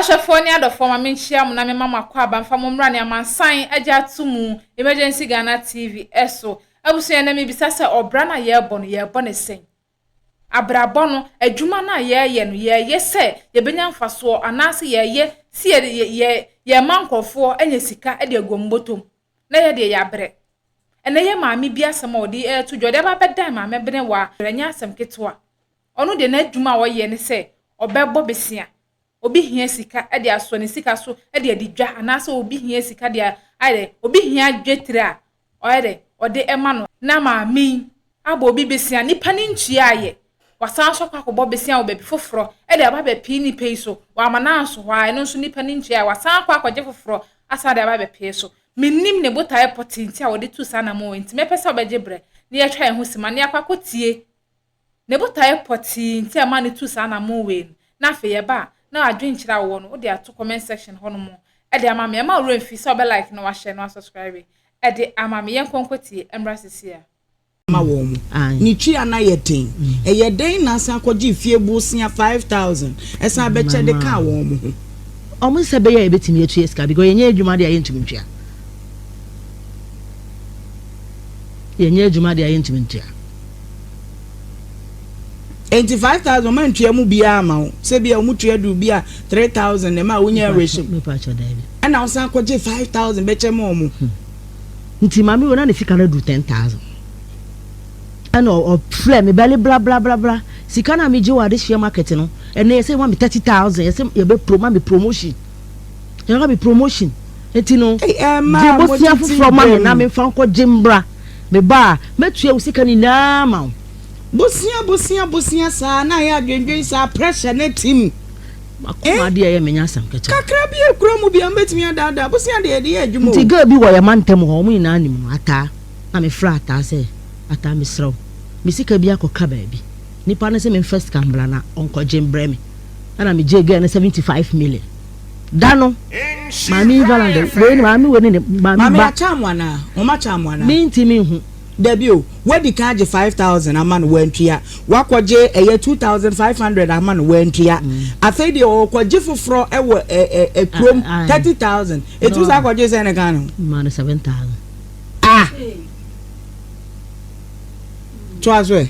Ahwɛfoɔ ne adɔfoɔ ma menkyia mo na mema mo akwaaba mfa mo mmra ne amansan agye ato mu Emergency Ghana TV so. Abusua ɛnɛ mebisa sɛ ɔbra no a yɛrebɔ no yɛrebɔ no sɛn? Abrabɔ no, adwuma no a yɛreyɛ no yɛreyɛ sɛ yɛbɛnya mfasoɔ anaasɛ yɛreyɛ sɛ yɛ yɛrema nkurɔfoɔ anya sika de agu wɔn bɔtɔm na yɛ deɛ yɛabrɛ. Ɛnɛ yɛ maame bi asɛm a ɔde reto dwa, ɔde aba abɛdan maame Benewa, ɛnyɛ asɛm ketewa. Ɔno deɛ n'adwuma a ɔyɛ ne sɛ ɔbɛbɔ besia. Obi hia sika de asɔ ne sika so de adi dwa anaasɛ obi hia sika de ayɛ dɛ, obi hia dwetire a, ɔyɛ dɛ, ɔde ma no. Na maame yi abɔ obi besia, nipa no ntua ayɛ, wasan nso akɔ akɔbɔ besia wɔ baabi foforɔ de aba abɛpee nipa yi so, wama no anso hɔ ara, ɛno nso nipa no ntua ayɛ, wasan akɔ akɔgye foforɔ asan de aba abɛpee so. Mennim ne botaeɛ pɔtee nti a ɔde tuu saa anammɔn wei nti mɛpɛ sɛ wobɛgye berɛ na yɛatwa yɛn ho simma na yɛakɔ akɔtie Ne botaeɛ pɔtee nti a ɛmaa no tuu saa anammɔn wei no, na afei ɛba a, na adwenkyerɛ a wowɔ no, wode ato comment section hɔ nom de ama me. Ɛmma wo werɛ mfi sɛ wobɛ like na wahyɛ na wasubscribe de ama me. Yɛnkɔ nkɔtie mmra seesei a. Ma wɔn. Ne tua no ayɛ den. Ɛyɛ dɛn na asan akɔgye fie bosea 5000 san bɛkyɛ de kaa wɔn ho? Wɔn sɛ bɛyɛ a yɛbɛtumi atua sika because yɛnyɛ adwuma deɛ a yɛntumi ntua. Yɛnyɛ adwuma deɛ a yɛntumi ntua. Enti 5000 wɔn antua mu biara ama wo sɛ bi a wɔn tua duru bi a 3000 na ɛma wonya awerɛhyɛm. Ɛna wosan kɔgye 5000 bɛkyɛ ma wɔn. Hmm. Nti maame wo na ne sika no aduru 10000. Ɛna ɔfrɛ me bɛle bla bla bla bla sika no a megye wɔ adehyeɛ market no ɛnɛ yɛsɛ ma me 30000 yɛsɛ yɛbɛ pro ma me promotion yɛbɛ me promotion nti no gye bosea foforɔ ma me na memfa nkɔ gye mbra me ba a mɛtua wo sika nyinaa ma wo. Bosea bosea bosea saa na ayɛ adwendwen saa pressure no atim. Makoma adeɛ ɛyɛ menya asɛm ketewa. Kakra bi ekura mu bia mbɛtumi adaadaa bosea deɛ yɛde yɛ adwuma o. Nti girl bi wɔ yɛ mantam hɔ wɔn nyinaa nim no Ataa na me frɛ Ataa sɛ Ataa mesrɛ wo me sika bi akɔ ka baabi nipa no se me nfa sika mbra na ɔnkɔ gye mbrɛ me ɛna me gyee girl no 75 million da no maame yi valande wei ne maame wei ne ne maame Maame ba akyɛ mo anaa? Wɔn akyɛ mo anaa? Me ntumi nhu. Dabi o, wadi kan agye 5000 ama no wantua, wakɔgye ɛyɛ 2500 ama no wantua, afei deɛ ɔrekɔgye foforɔ wɔ ɛ ɛ ɛ kurom 30000, eti wo saa kɔgye sɛn na ɛka ne ho? Maa no 7000. Ah! Toa so ɛ.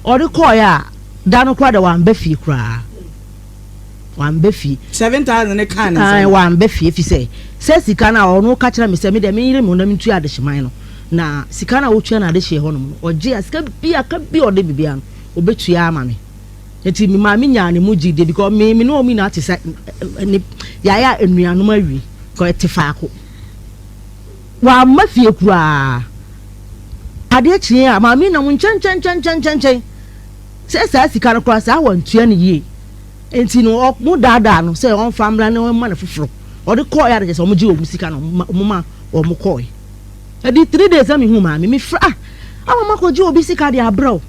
Ɔde kɔɔeɛ a, da no koraa deɛ wamba fie koraa. Wamba fie. 7000 no kaa ne nsam. Ae, wamba fie efisɛ sɛ sika no a ɔno ka kyerɛ me sɛ me deɛ menyere me ho na mentua adehyeman no, na sika no a wotua no adehyeɛ hɔnom no, ɔgye a sika bi a ka bi a ɔde me biara no, ɔbɛtua ama me. Nti me maame nyaa ne mu gyidie because me me ne wɔn nyinaa te sɛ ne yɛayɛ anuanom awie because ɛte faako. Wamma fie koraa. Adeɛ kyeeɛ a, maame nam nkyɛnkyɛnkyɛnkyɛnkyɛn sɛ saa sika no koraa saa wantua no yie. Nti no ɔmo daadaa no sɛ ɔmfa mmra na ɔmma no foforɔ. Ɔde kɔɔeɛ a na kyerɛ sɛ ɔmo gye wɔn sika no ɔmo ma wɔn kɔɔe. Ɛdi 3 days na mehu maame, mefrɛ ah ama makɔgye obi sika de abrɛ wo.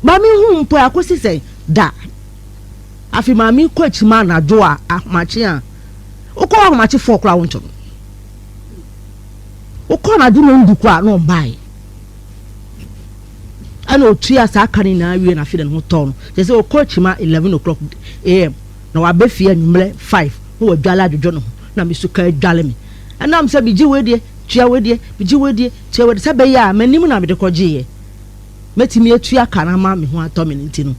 Maame hu mpo akɔsi sɛn da. Afei maame kɔ akyima anadwo a ahomakye a wokɔ ahomakye fɔɔ koraa wonto no. Wokɔ anadwo nondu koraa na ɔmbae. Ɛna otua saa ka no nyinaa wie na afei de ne ho tɔɔ no. Kyerɛ sɛ ɔkɔ akyima 11 o'clock am na waba fie anwummerɛ 5 na wadwale adwodwo ne ho na me so ka adwale me. Ɛnam sɛ megye wei deɛ, tua wei deɛ, megye wei deɛ, tua wei deɛ sɛ ɛbɛyɛ a m'anim na mede kɔgyeeɛ. Mɛtumi atua ka no ama me ho atɔ me no nti no,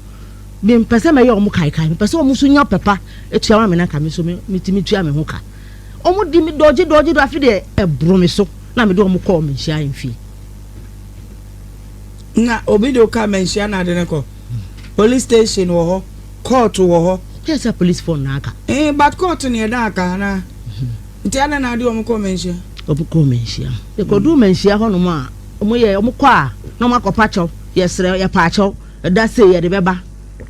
mempɛ sɛ mɛyɛ wɔn kaekae. Mepɛ sɛ wɔn nso nya pɛ pa tua ma me na nka me nso metumi tua me ho ka. Wɔn di me dɔgye dɔgye dɔ afe deɛ ɛboro me so na mede wɔn kɔɔ Manhyia ahemfie. Na obi de wo ka Manhyia na ade no kɔ police station wɔ hɔ, court wɔ hɔ. Kyerɛ sɛ police foɔ nna aka. Eh, but court ne ɛda aka anaa? Nti adɛn na ade wɔn kɔɔ Manhyia? Wɔn kɔɔ Manhyia. Yɛkɔduu Manhyia hɔnom a, wɔn yɛ wɔn kɔ a na wɔn akɔpa kyɛw, yɛsrɛ yɛpa akyɛw, ɛda sei yɛde bɛba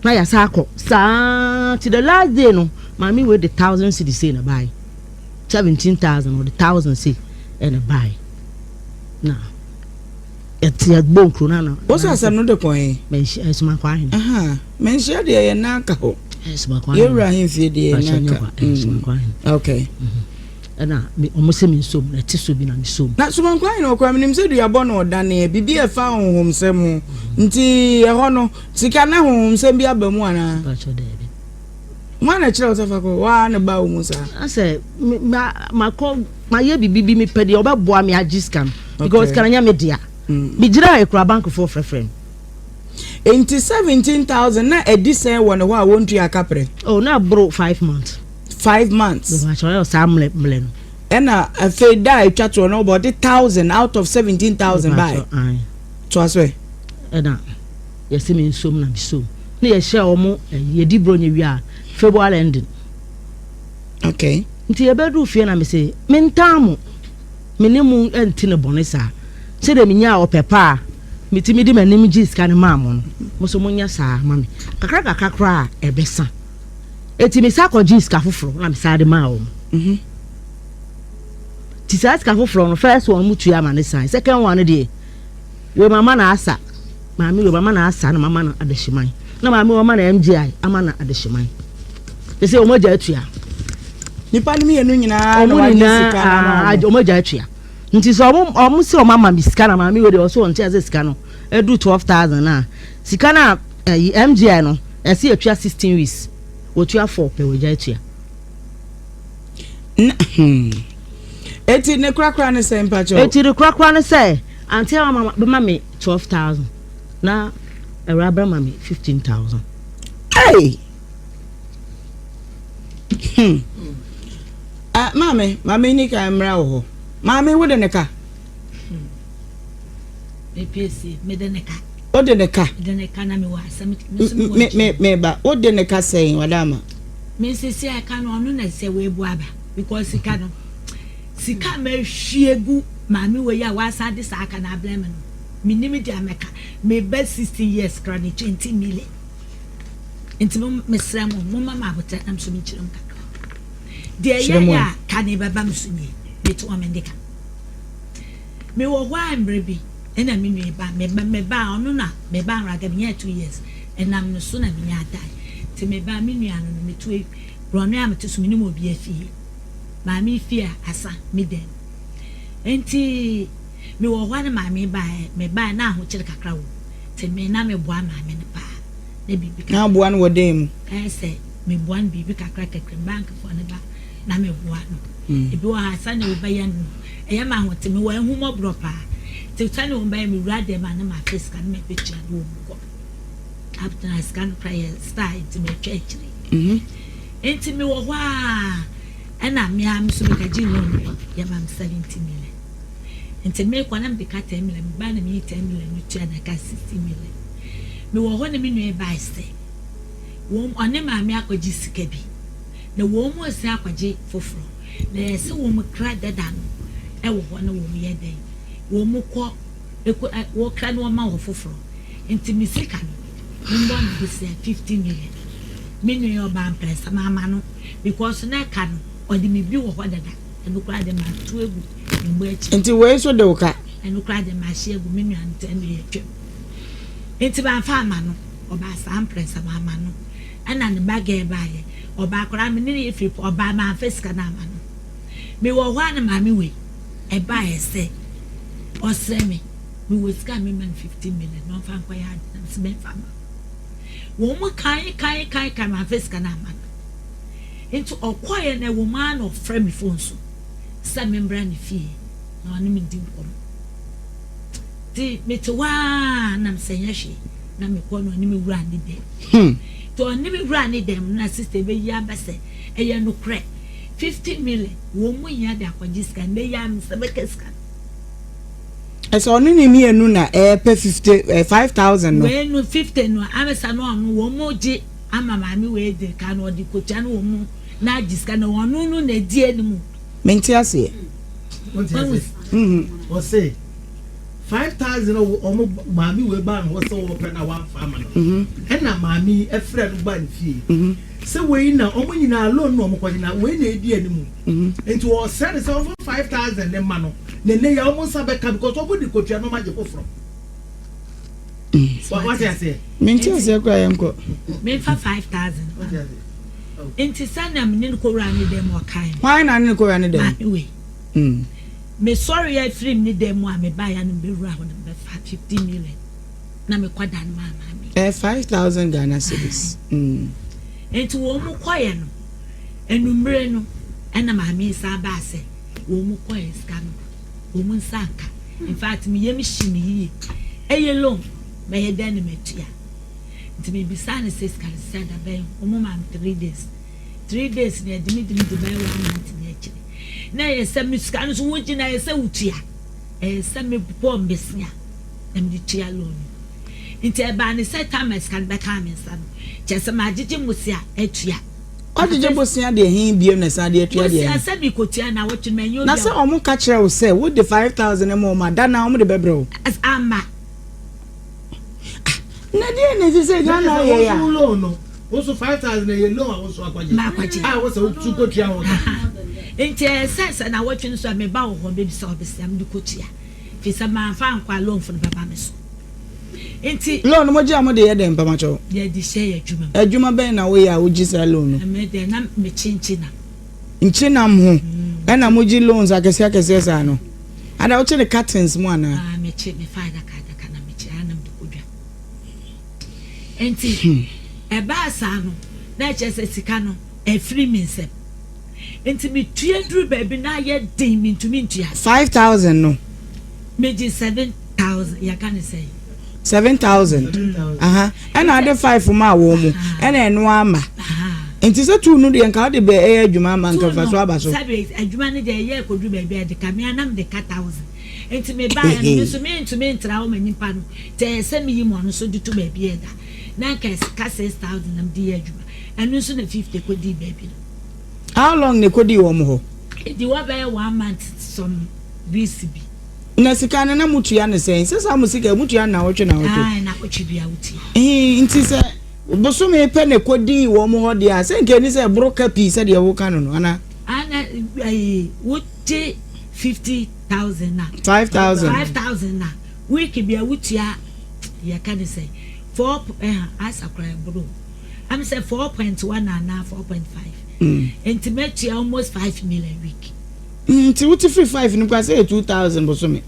na yɛasa akɔ saa ti the last day no maame wei de thousand cedi sei na bae, 17,000 ɔde thousand sei ɛna bae na yɛte yɛbɔ nkuro no ana. Wosɛ asɛm no de kɔ he? Manhyia ɛsoma kɔ ahene. Aha, Manhyia deɛ yɛ nan ka hɔ. Ɛsoma kɔ ahene. Yɛwura ahemfie deɛ yɛ nan ka. Ɛsoma kɔ ahene. Okay. Ɛna me ɔmo sɛ me nsom na ɛte so bi na me som. Na Somankwa ahene ɔkora menim sɛ duabɔ na ɔdaneɛ biribi a ɛfa honhomsɛm ho nti ɛhɔ no sika na honhomsɛm bi aba mu anaa? Mpakyɛ daabi. Hwan na ɛkyerɛ wo sɛ fa kɔ? Woa na ɛbaa wo mu saa? Asɛ makɔ mayɛ biribi bi mepɛ deɛ ɔbɛboa me agye sika no because sika no nyɛ me dea. Mm. Megyina ekura bankfoɔ frɛfrɛ no. Nti 17,000 na ɛdi sɛn wɔ ne hɔ a wɔntua kaprɛ? Oh, na ɛboro 5 months. 5 months. Mepakyɛ ɔyɛ saa mmerɛ mmerɛ no. Ɛna afei da a etwa toɔ no ɔbɔ ɔde 1,000 out of 17,000 bae. Toa so ɛ. Ɛna yɛsɛ mi nsom na mi som ne yɛhyɛ wɔn yɛdi buronya wie a, February ending. Nti yɛbɛduru fie na mi sɛ mentaa mo, me ne mu nti ne bɔne saa sɛdeɛ menyaa ɔpɛ pa a metumi de m'anim gye sika no maa mo no, mo so monyɛ saa ma me kakra kakra koraa a ɛbɛsa. Eti me sa kɔgye sika foforɔ na me sa de maa wɔn. Ti saa sika foforɔ no, first one mu tua ama ne san, second one no deɛ wei mama na asa maame, wei mama na asa na mama no adehyeman, na maame wɔn ma na MGI ama na adehyeman te sɛ wɔn agya atua. Nipa no mmienu nyinaa na wɔn wagye sika no ama nyinaa wɔn. Wɔn agya atua, nti sɛ ɔmo sɛ ɔmo ama mi sika na maame wei deɛ ɔsɛ wɔn ti ase sika no edu 12,000 na sika na ɛyi MGI no ɛsi etua 16 weeks, wɔtua four pɛ, wɔagya atua. Eti ne korakora ne sɛ mpakyɛw? Eti ne korakora ne sɛ ante ama bɛma mi 12,000 na awura bɛma mi 15,000. Hey! Ah, maame, maame ni ka mmra wɔ hɔ. Maame, wo de ne ka? Mepiesie, mede ne ka. Wo de ne ka? Mede ne ka na mewɔ asɛm me nso mewɔ Me me me ba, wo de ne ka sɛn wadama? Me nsisi a ɛka no, ɔno na sɛ wɔabu aba because sika no, sika ma ehwie gu maame wɔ yi a wasan de saa aka na abrɛ me no, menim de amɛka meba 16 years kra ne 20 million. Nti mo mesrɛ mo, momma ma abotire na nso menkyerɛ mu kakra deɛ Kyerɛ ɛyɛ mu yɛ ɛ. A ka ne bɛba me so nie. Mete wɔn mende ka mewɔ hɔ a, mmerɛ bi ɛna me nua ba me ba ɔno na me ba awuraga menyɛ 2 years ɛnam no so na menya adae. Nti me ba me nua no metu borɔno a mete so, menim obi afie, maame fie a asa me dan. Nti mewɔ hɔ a na maame baeɛ, me baeɛ na ahokyere kakra wɔ mu, nti me na meboa maame no paa na biribi Na aboa no wɔ dan mu. Ɛyɛ sɛ meboa no biribi kakra kakra, bankfoɔ no ba na meboa no. Ebi wɔ ha sani wobɛyɛ no, ɛyɛ ma ahote mewɔ ehumɔborɔ paa, nti sani wɔbɛyɛ me wura dɛm a na ma afɛ sika no ma ɛbɛtua no wɔ mu kɔ abtena sika no kora yɛ star, nti metwa akyire. Nti mewɔ hɔ a ɛna mmea mi nso mekagye loan bi, yɛma me 70 million, nti mekɔ na mede ka 10 million, meba na meyi 10 million no tua na ka 60 million. Mewɔ hɔ na me nua baa sɛ wɔn ɔne maame akɔgye sika bi na wɔn mu ɔsan akɔgye foforɔ na yɛsɛ wɔn kra dada no ɛwɔ hɔ na wɔn yɛ dɛn, wɔn mu kɔ ɛkɔ ɛ wɔkra na wɔn ma wɔ foforɔ. Nti me sika no mbɔ no bosea 50 million. Me nua yɛ ɔbaa mprɛnsa maama no because na ɛka no ɔde me bi wɔ hɔ dada, ɛno koraa de ma to egu ne mbɔ akyi. Nti wei nso de wo ka? Ɛno koraa de ma ahyɛ egu me nua no tɛ ɛno yɛ twam, nti mamfa ama no. Ɔbaa saa mprɛnsa maama no, ɛna ne ba gɛɛ baayɛ ɔbaa koraa me ne ne yɛ firi ɔbaa mamfa sika no ama no. Mewɔ hɔ a na maame wei ɛbaayɛ sɛ ɔsrɛ me, mewɔ sika a mema no 50 million na ɔmfa nkɔyɛ ade na mesɛ memfa ma wɔn mu kan kan kan kan, mamfa sika no ama no. Nti ɔkɔɛ na ɛwɔ mu ara na ɔfrɛ me phone so sɛ membra ne fie na ɔne me di nkɔmmɔ. Nti mete hɔ a na mesɛ nyɛ hwee na mekɔ na ɔne me wura ne dɛm. Nti ɔne me wura ne dɛm na sister bɛyi aba sɛ ɛyɛ nokorɛ, 50 million wɔn mu hia de akɔgye sika no bɛyi ama sɛ bɛka sika no. Ɛsɛ ɔne ne mmienu na ɛɛpɛ 50 5,000 no. Wei no 50 no amesa no, ɔno wɔn mu gye ama maame wei de ka na ɔde kotua no wɔn mu na agye sika na ɔno no na edi anim. Mente aseɛ. Ɔse 5,000 ɔmo maame wei ba no hɔ sɛ wɔpɛ na wamfa ama no, ɛna maame yi ɛfrɛ no ba ne fie sɛ wei na ɔmo nyinaa loan na ɔmo kɔgye na wei na edi anim, nti ɔsrɛ no sɛ ɔmfa 5,000 ne ma no na ne yɛ ɔmo nsa bɛka because ɔmo de kotua na ɔmo agye foforɔ. Wate aseɛ? Mente aseɛ koraa, yɛn kɔ. Memfa 5,000, nti sɛnea me ne no kɔwura ne dɛm ɔkae no. Hwan na ne no kɔwura ne dɛm? Maame wei. Mesɔre afiri ne dɛm mu a mebaeɛ no, mebɛwura hɔ no mebɛfa 50 million na mekɔda no maa maame. 5,000 Ghana cedis. Nti wɔn kɔeɛ no, anwummere no ɛna maame yi san baa sɛ wɔn kɔeɛ sika no wɔn nsa anka. In fact me yam hye me yie. Ɛyɛ loan, mɛyɛ dɛn na matua? Nti mebisaa no sɛ sika no sɛ da bɛn? Wɔn maa me 3 days. 3 days na yɛde me di me di bɛyɛ one month ne akyire. Na ɛyɛ sɛ me sika no so wogye na ɛyɛ sɛ wotua. Ɛyɛ sɛ mebɔ mbesia na mede tua loan no. Nti ɛbaa ne sɛ time a sika no bɛkaa me nsa no, kyerɛ sɛ magyegye mmosea atua. Wagyegye bosea deɛ he biom na ɛsan de atua deɛ Bosea he? sɛ mekɔtua na wɔtwe no manyɛ Na obi sɛ a ɔmo ka kyerɛ wo sɛ wode 5,000 ma ɔmo a, da no ara ɔmo de bɛbrɛ wo? Ama. Ah, na deɛ na ɛsɛ sɛ Ghana Sɛ yɛ wo a? nso loan no, wo nso 5,000 ɛyɛ loan a wo nso akɔgye. Makɔgye. A wo sɛ wo nso kɔtua ho ka. Nti ɛyɛ sɛ sɛ nawɔtwe no so a meba wo hɔ bɛbisa wo bosea mede kɔtua. Firi sɛ mamfa ankɔ a loanfo no bɛba me so. Nti. Loan no mogye a mode yɛ dɛn mpamakyɛw? Yɛde hyɛ yɛ adwuma mu. Adwuma bɛn na woyɛ a wogye saa loan no? Me deɛ na mekye nkyenam. Nkyenam ho ɛna mogye loans akɛseɛ akɛseɛ saa no? Ada wokye no cartons mu anaa? Ah, mekye, mefa adaka adaka na mekye a na mede kɔ dwa. Nti ɛbaa saa no na ɛkyerɛ sɛ sika no ɛfiri me nsam. Nti metua duru baabi na ayɛ den mentumi ntua. 5,000 no. Megye 7,000 yɛka ne sɛn? 7,000 aha ɛna ade five maa wɔn mu ɛna ɛno ama nti sɛ two no deɛ nka wode bɛ ɛyɛ adwuma ama nka fa so aba so. Sɛbi adwuma no deɛ ɛyɛ kɔduru baabi a ɛde ka me anam de ka thousand nti me ba yɛ no me nso me ntumi ntra hɔ ma nipa no nti ɛyɛ sɛ meyi mu ɔno nso de to baabi ɛda na nka ka 6,000 na mede yɛ adwuma ɛno nso na 50 kɔdii baabi no. How long na ɛkɔdii wɔn hɔ? Ɛdi hɔ bɛyɛ one month some weeks bi. Na sika no na mutua no sɛn? Sɛ saa mo sika mutua no nawɔtwe nawɔtwe. Ae nawɔtwe bia wotua. Hee nti sɛ bosome pɛ na ɛkɔdii wɔn hɔ deɛ a sɛ nka ɛni sɛ ɛboro ka pii sɛdeɛ woka no no anaa? Ana ɛyi wogye 50,000 na. 5,000. 5,000 na week bia wotua yɛka ne sɛ four ɛha asa koraa ɛboro am sɛ 4.1 anaa 4.5 nti mɛtua almost 5 million week. Nti wote firi five no kora sɛ yɛ 2,000 bosome.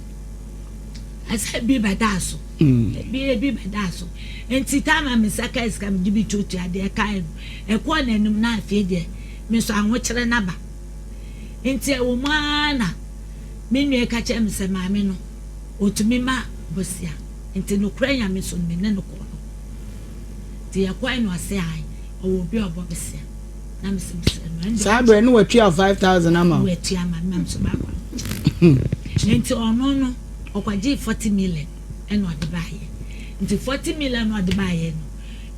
Ɛsɛ bi bɛda so. Ebi bɛda so. Nti time a me nsa kaa sika mede bi tuatua deɛ ɛkae no ɛkɔɔ n'anim na afei deɛ me nso ahokyerɛ n'aba. Nti ɛwɔ mu ara na me nua ka kyerɛ me sɛ maame no otumi ma bosea. Nti nokorɛ Nyame so no me ne no kɔɔ no. Nti yɛkɔe no ɔse ae ɔwɔ obi a ɔbɔ bosea. Na me sɛ mesrɛ no ɛnde Saa berɛ no watua 5,000 ama wo. Watua ama me ma me nso maakɔ ahokyerɛ. Nti ɔno no ɔkɔgyee 40 million ɛna ɔde baayɛ. Nti 40 million na ɔde baayɛ no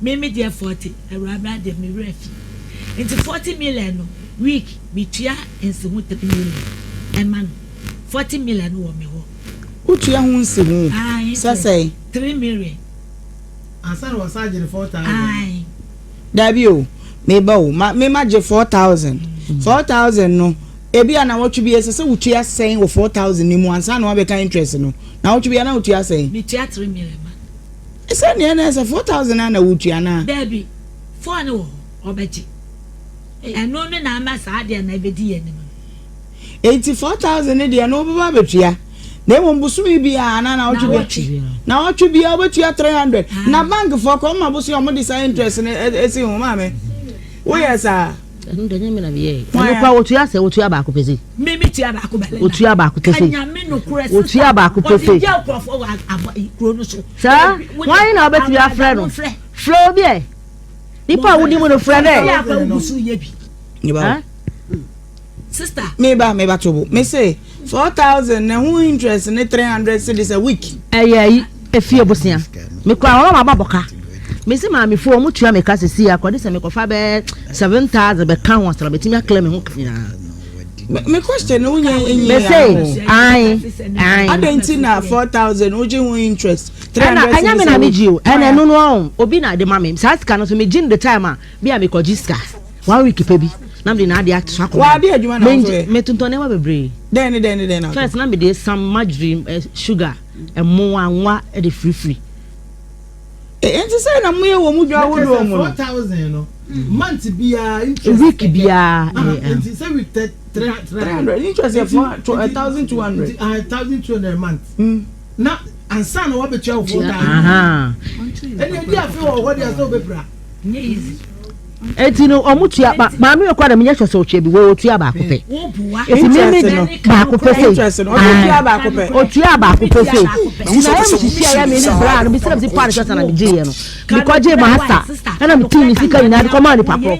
me me deɛ 40 awuraba deɛ me werɛ fi. Nti 40 million no week metua nsiho 3 million ɛma no. 40 million wɔ me hɔ. Wotua ho nsiho sɛ sɛn? 3 million. Ansa na wɔsan gye no 4,000. Ae. Dabi o, meba o, ma me ma gye 4,000. 4,000 no, ebi a nawɔtwe bi ɛsɛ sɛ wotua sɛn wɔ 4,000 no mu ansa na wabɛka interest no. Nawɔtwe bi a na wotua sɛn? Metua 3 million ma. Sɛ nea na ɛsɛ 4,000 a na wotua na. Dabi, 4 no wɔ hɔ, ɔbɛgye. Ɛno no na ama saa deɛ na ɛbɛdi yɛn anim no. Enti 4,000 no deɛ no wobɛba abɛtua. Na mmom bosome biara anaa nawɔtwe bi nawɔtwe biara wobɛtua 300. Na bankfoɔ kɔ ɔma bosome ɔmo de saa interest no esi ho maame. Woyɛ saa. Ɛno deɛ nyɛ me na meyɛɛ. Ɛno koraa wotua sɛ wotua baako pɛ sei. Me me tua baako bɛlɛ. Wotua baako pɛ sei. Kanyame no korɛ sisa. Wotua baako pɛ sei. Ɔde yɛ nkurɔfoɔ wɔ abɔ kuro no so. Saa wɔn na wɔbɛtumi afrɛ no. Frɛ obi ɛ. Nipa a wodi mu no frɛ dɛ. Ɔyɛ akwa wugu so yɛ bi. Sister. Meba meba tobo. Me se 4,000 na ho interest ne 300 cedis a week. Ɛyɛ ayi efie bosea. Me kura wɔn ma bɔ ka. Me se maame fo wɔn tua me ka sisi akɔde sɛ me kɔfa bɛɛ 7,000 bɛka ho asra betumi akla me ho ka nyinaa. Me question no wonya enyi Me se ae ae. Adɛn nti na 4,000 wogye ho interest Ɛna 300 ɛnyɛ me cedis na a me week? gye o. Ɛna ɛno no ɔn obi na de ma me. Saa sika no so me gye no the time a bi a me kɔgye sika one week pɛ bi na mede n'ade ato so akɔma W'ade adwuma na wo so yɛ? Me tontɔn nneɛma bebree. Dɛn ne dɛn ne dɛn na wotɔn? First na mede sam, margarine, eh, sugar, ɛmo, anwa de firifiri. Enti sɛ na moyɛ wɔ mo dwa ahodoɔ mu no. 4,000 no month biara interest. Week biara. Nti sɛ week tɛ 300 interest yɛ 1,200. 1,200 month. Na ansa na wabetua wo 4,000. Ɛnna edi afe wɔ hɔ deɛ sɛ wobɛpira. Nyɛ easy. Eti no ɔmo tua ba maame yɛ kɔ na menyɛ sure sɛ ɔtua bi wɔ ɔtua baako pɛ. Eti mi mi baako pɛ sei. Ɔtua baako pɛ. Ɔtua baako pɛ sei. Ti na yɛ mi sisi a yɛ mi ne bra no bi sɛ mi si pa ne sɛ na mi gye yɛ no. Mi kɔ gye master ɛna mi tii mi sika nyinaa de kɔ maa nipa korɔ.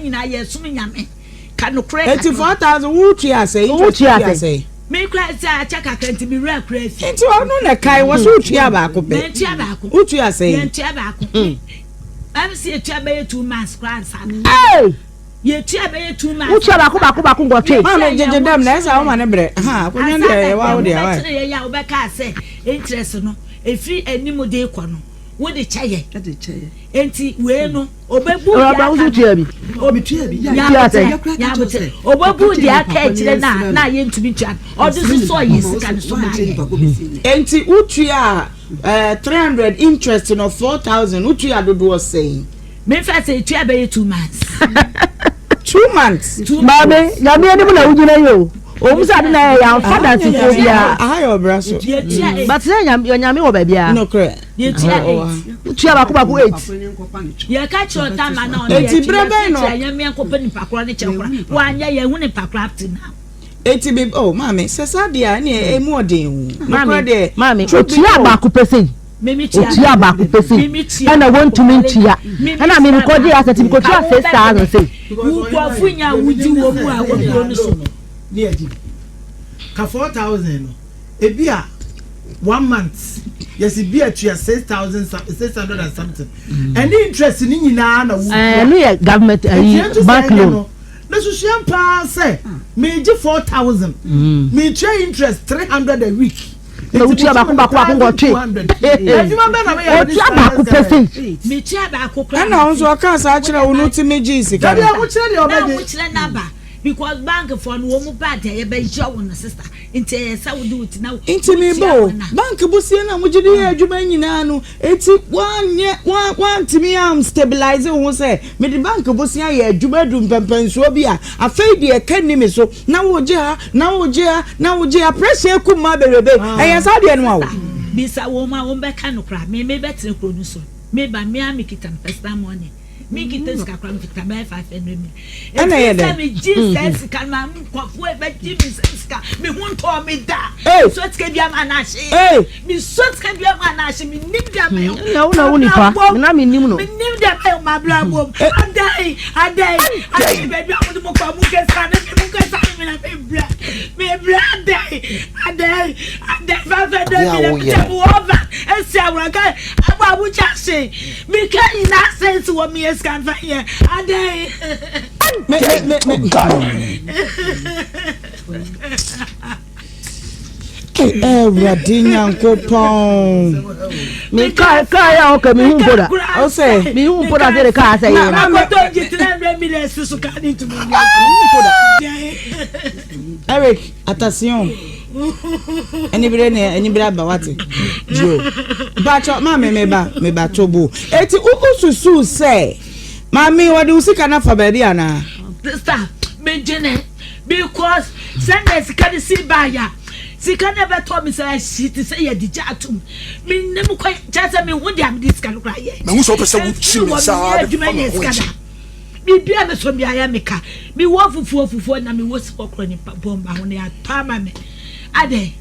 Eti 4,000 wo tua sɛ interest tua sɛ. Me kura sɛ akyɛ kakra nti me wura kura fi. Nti ɔno na kae wɔ so wotua baako pɛ. Mentua baako. Wotua sɛ. Yɛntua baako. Ɛm sɛ yɛtua bɛyɛ 2 months koraa nsa no. Hey! Yɛtua bɛyɛ 2 months. Wotua baako baako baako nwɔtwe. Maame gyegye dɛm na ɛsɛ awoma ne brɛ. Ha akonnwa no deɛ ɛwɔ awo deɛ awa. Wobɛkyerɛ yɛn a wobɛka sɛ interest no ɛfiri anim de kɔ no wode kyɛ yɛ. Enti wei no obebu deɛ aka no tua bi. Tua sɛ obebu deɛ aka akyire na na yɛntumi ntua no ɔde soso yɛ sika no so maa yɛ. Enti wotua 300 interest no 4,000 wotua dodoɔ sɛn? Mefa sɛ etua bɛyɛ 2 months. 2 months. Maame, Nyame anim na wogyina yi o. Òun sɛ ade na yɛ yɛn afa dansifoɔ biara. Aha yɛ ɔbra so. But sɛ Nyame wɔ baabi a. Nokorɛ. Tua baako baako eight. Yɛka kyerɛ ɔtama na ɔne Eti bere bɛn no. yɛ yɛn mmea nipa korɔ ne kyɛ korɔ wanyɛ yɛn hu nipa korɔ up to now. Eti bi oh maame sɛ saa deɛ a ɛne emu ɔden o. Nokorɛ deɛ. Maame otua baako pɛ sei. Otua baako pɛ sei ɛna wɔntumi ntua ɛna mímí kɔ gye asɛ ti mi kɔ tua 6,000 sei. Nkurɔfo nya wudi wɔ mu a wɔkuro no so. Ne agyi ka 4,000 no ebi a one month yɛsi bi atua 6,600 and something ɛne interest ni nyinaa na wutua. Ɛɛ no yɛ government ɛyi bank loan. Na susua paa sɛ meegye 4,000, meetua interest 300 a week. Na wotua baako baako baako nwɔtwe. Adwuma bɛɛ na meyɛ. Otua baako pɛ sei. Metua baako koraa. Ɛna wo nso ɔka saa kyerɛ wo no tumi gye sika Dabi no. ahokyerɛ deɛ Na ɔbɛgye. ahokyerɛ n'aba because bank foɔ no wɔn mu ba deɛ yɛbɛyɛ wo no sister, nti ɛyɛ sɛ wode wo ti na Nti mi bɔ o, bank bosia na mo gye de yɛ adwuma nyinaa no, eti wanyɛ wantumi am stabilize wo ho sɛ mede bank bosia yɛ adwuma du mpɛmpɛnsoɔ bi a afei deɛ ɛka ni mi so na wogye ha na wogye ha na wogye ha, pressure ekum ma bebrebe ɛyɛ saa deɛ no awo. Bisa wɔn a wɔn bɛka no koraa, me bɛtena kuro no so, me ba me a me kita personal money, me kita sika koraa, me kita bɛyɛ 500 million. Ɛna yɛ dɛ? Sɛ me gye sɛ sika no ma nkɔfoɔ bɛgye me sɛ sika me ho ntɔɔ me da. Hey! So sika bi ama na ahye. Hey! Me so sika bi ama na ahye, me nim deɛ ma yɛ. Na wo na wo nipa na mi nim no. Me nim deɛ ma yɛ ma abira bom. Adan adan adan, baabi a mo de mo kɔ mo kesa ne mi mo kesa ne mi na me brɛ me brɛ, adan adan adan, 500 million mi tɛ mo ɔva esi awuraka abo abukya se mi ka nyinaa sɛ esi wɔ mi yɛ sika nfa yɛ adan. Me me me me. Awurade Nyankopɔn. Mi kaa yɛ a ɔka mi hu mpo da. Ɔsɛ. Mi hu mpo da sɛ de kaa sɛ yɛ no. Akɔtɔ gye 300 million si so kaa ne ntumi nyɛ. Mpo da. Eric, attention. Anibere ne anibere aba wate. Dio. Mpacho maame meba meba tobo. Eti ususu sɛ maame wɔde wo sika na fa baabi ana? Sister, me dwene because sɛnea sika no si baayɛ a sika no ɛbɛtɔ me sɛ ahyi te sɛ yɛde gya atom menim kɔ kyerɛ sɛ mehu deɛ mede sika no koraa yɛ. Mahu sɛ wopɛ sɛ wokyi me saa de adwuma fa me nyɛ ho sika akyi. da biribi a mesɔ biayɛ meka mewɔ fufuo fufuo na mewɔ si hɔ korɔ nipa bɔmba ho no yɛatɔ ama me adɛn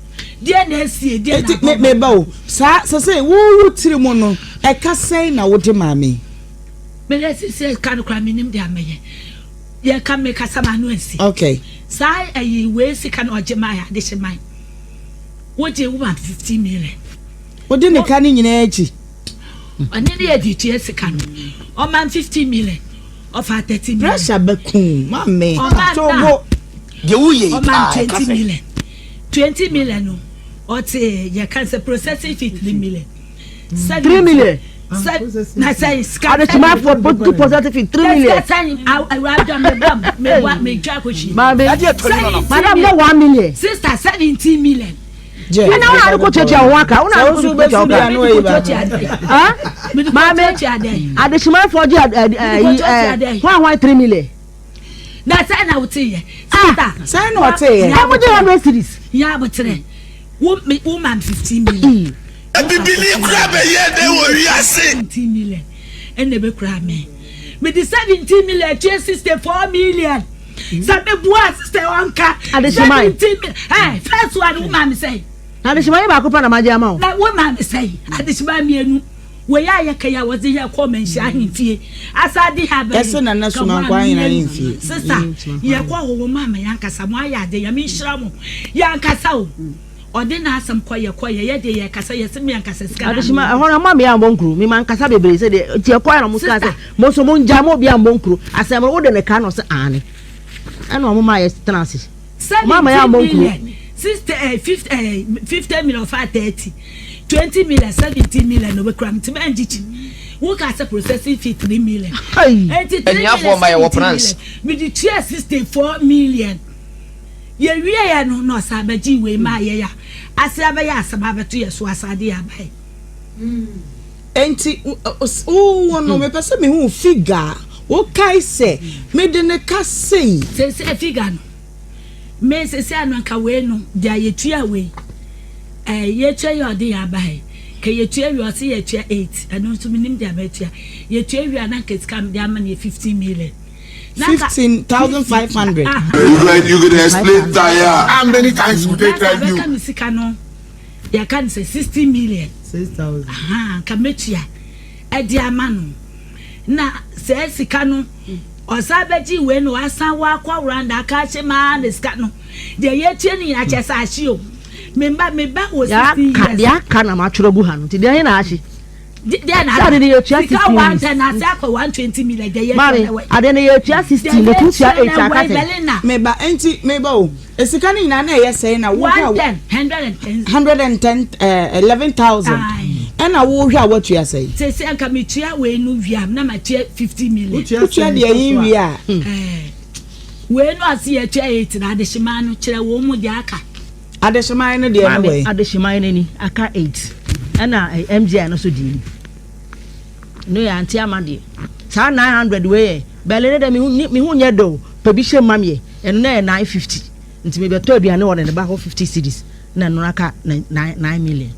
deɛ na asie deɛ na Eti me abɔ meba o. Saa sɛ sɛ wo wo tiri mu no ɛka sɛn na wode maame? Meyɛ sisi ka no koraa menim deɛ mɛyɛ yɛka mekasa ma no ansi. Saa ɛyi wei sika na ɔgye man ade hyɛ man wogye wo ma 50 million. Wode ne ka ne nyinaa akyi. Ɔne ne yɛ de tua sika no ɔman 50 million ɔfa 30 million. Pressure bɛkum maame. Ɔman Tobo. na Deɛ woyɛ yi ɔman paa ɛka twenty sɛ million 20 million no ɔte yɛka sɛ processing fee 3 million. 3 million. Sɛ na sɛ sika. Adesumafoɔ deposit fee 3 million. Sika sɛn awurade meboa meboa metwa akɔhwie. Maame Adeɛ tɔ ne no no. madam yɛ 1 million. Sister, 17 million. Ɛna wɔn a de ko tuatua wɔn aka wɔn a de ko tuatua wɔn aka. Ah maame, adesumafoɔ gye ɛyi ɛ hwan hwan 3 million. Na sɛ na wote yɛ sister. Sɛn na ɔte yɛ? Ɛmo gye 100 cedis. Yɛ abotrɛ wo me wo man 15 million. Bibini kura bɛyɛ dɛ wɔ wiase. 17 million ɛna ebe kura me. Mede 17 million tua 64 million. Sɛ meboa sister ɔnka. Adehyeman. 17 million. Hey, first one wo maa me sɛn? Adehyeman yɛ baako pɛ na magye ama wo. Na wo maa me sɛn? Adehyeman mmienu. Wei a yɛka yi a wɔdze yɛ kɔɔ manhyia ahemfie. Asa de ha bɛn. Yɛse Nana Sumankwa ahene ahemfie. Sister, yɛkɔ hɔ wɔn ama yɛn ankasa mo ayɛ ade Nyame nhyira mo. Yɛn ankasa o. Ɔde n'asɛm kɔ yɛ kɔ yɛ yɛ deɛ yɛ kasa yɛ se me ankasa sika na Adesima ɛhɔ no ama me ambɔ nkuro me ma nkasa bebree sɛ deɛ nti ɛkɔ na mo sika sɛ mo nso mo ngya mo obi ambɔ nkuro asɛm no wode ne ka na ɔsɛ aane ɛna ɔmo ma yɛ tena ase ɔmo ama yɛ ambɔ nkuro. 60 eh, 50 eh, 50 million fa 30 20 million 17 million na obekura me ntumi angyikyi wo ka sɛ processing fee 3 million enti 3 million 17 million mede tua 64 million Yɛwieɛ no na ɔsan bɛgyee wei maa yɛn a ase abɛyɛ asɛm abɛto yɛn so asan de yɛn abae. Enti wo no mepɛ sɛ mehu figure a wokae sɛ mede no ka sei. Seesei figure no, me seesei ano anka wei no deɛ yɛtua wei, eh, yɛtua yi a ɔde yɛn aba ha yi, ka yɛtua wie ɔse yɛtua 8, ɛno nso menim deɛ matua, yɛtua wie a na anka sika a mede ama no yɛ 15 million. 15,500. You go, you go dey explain tire. How many times would they tell you? Bɛka me sika no yɛka no sɛ 60 million. 6,000. Aha, nka mɛtua ɛde ama no. Na sɛ sika no ɔsan bɛgye wei na wasan wakɔ Rwanda aka ahyɛ maa ne sika no deɛ yɛtua no nyinaa kyɛ sɛ ahye o. Me mba me ba wɔ 16 years. Deɛ aka na matwerɛ gu ha no nti deɛ he na ahye? Deɛ na Sɛ ade no yɛtua sika 16 one weeks. ten ase akɔ 120 million deɛ yɛtua Maame, na wɛ. ade no yɛtua 16, Deɛ na tua yɛtua 8 na aka wɛ sɛn? Belinda. Meba, enti meba o. Sika no nyinaa na ɛyɛ sɛn na wohwɛ a. 110, 110. 110, eh, 11,000. Aye. Ɛna wohwɛ a woatua sɛn? Sese anka metua wei no wie a na matua 50 million. Wotua deɛ yi wie a. Eh, wei no ase yɛtua 8 na adehyeman no kyerɛ wɔn mu deɛ aka. Adehyeman no deɛ no Maame, wɔ he? adehyeman no ni, aka 8. Ɛna eh, MGI no so deɛ ni. No yɛ ante ama deɛ. Saa 900 wei yɛ, bɛle ne dɛ me ho me ho nyɛ dɛ o, pɛ bi hyɛ mu ma me yɛ. Ɛno na yɛ 950. Nti mebɛtɔ aduane wɔ ne ne ba hɔ 50 cedis. Na ɛno aka 9 9 million.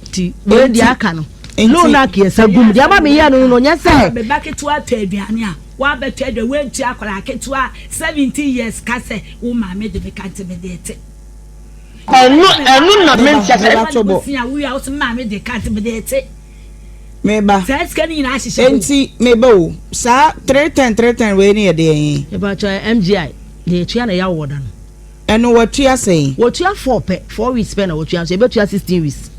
Nti wei deɛ aka no. Loan na aka yɛsa gum. Deɛ ama meyɛ no no nyɛ sɛ. Me ba ketewa tɔ aduane a, wabɛtɔ aduane, wantua akwadaa ketewa 17 years ka sɛ wo maame de me ka nti mede te. Ɛno ɛno na me nkyɛ sɛ. Meba to bo. Meba. Enti meba o. Saa 310 310 wei ne yɛ deɛ he? Mepakyɛ MGI deɛ yɛtua na ɛyɛ awɔ da no. Ɛno watua sɛn? Wɔtua four pɛ, 4 weeks pɛ na wɔtua nso yɛbɛtua 16 weeks.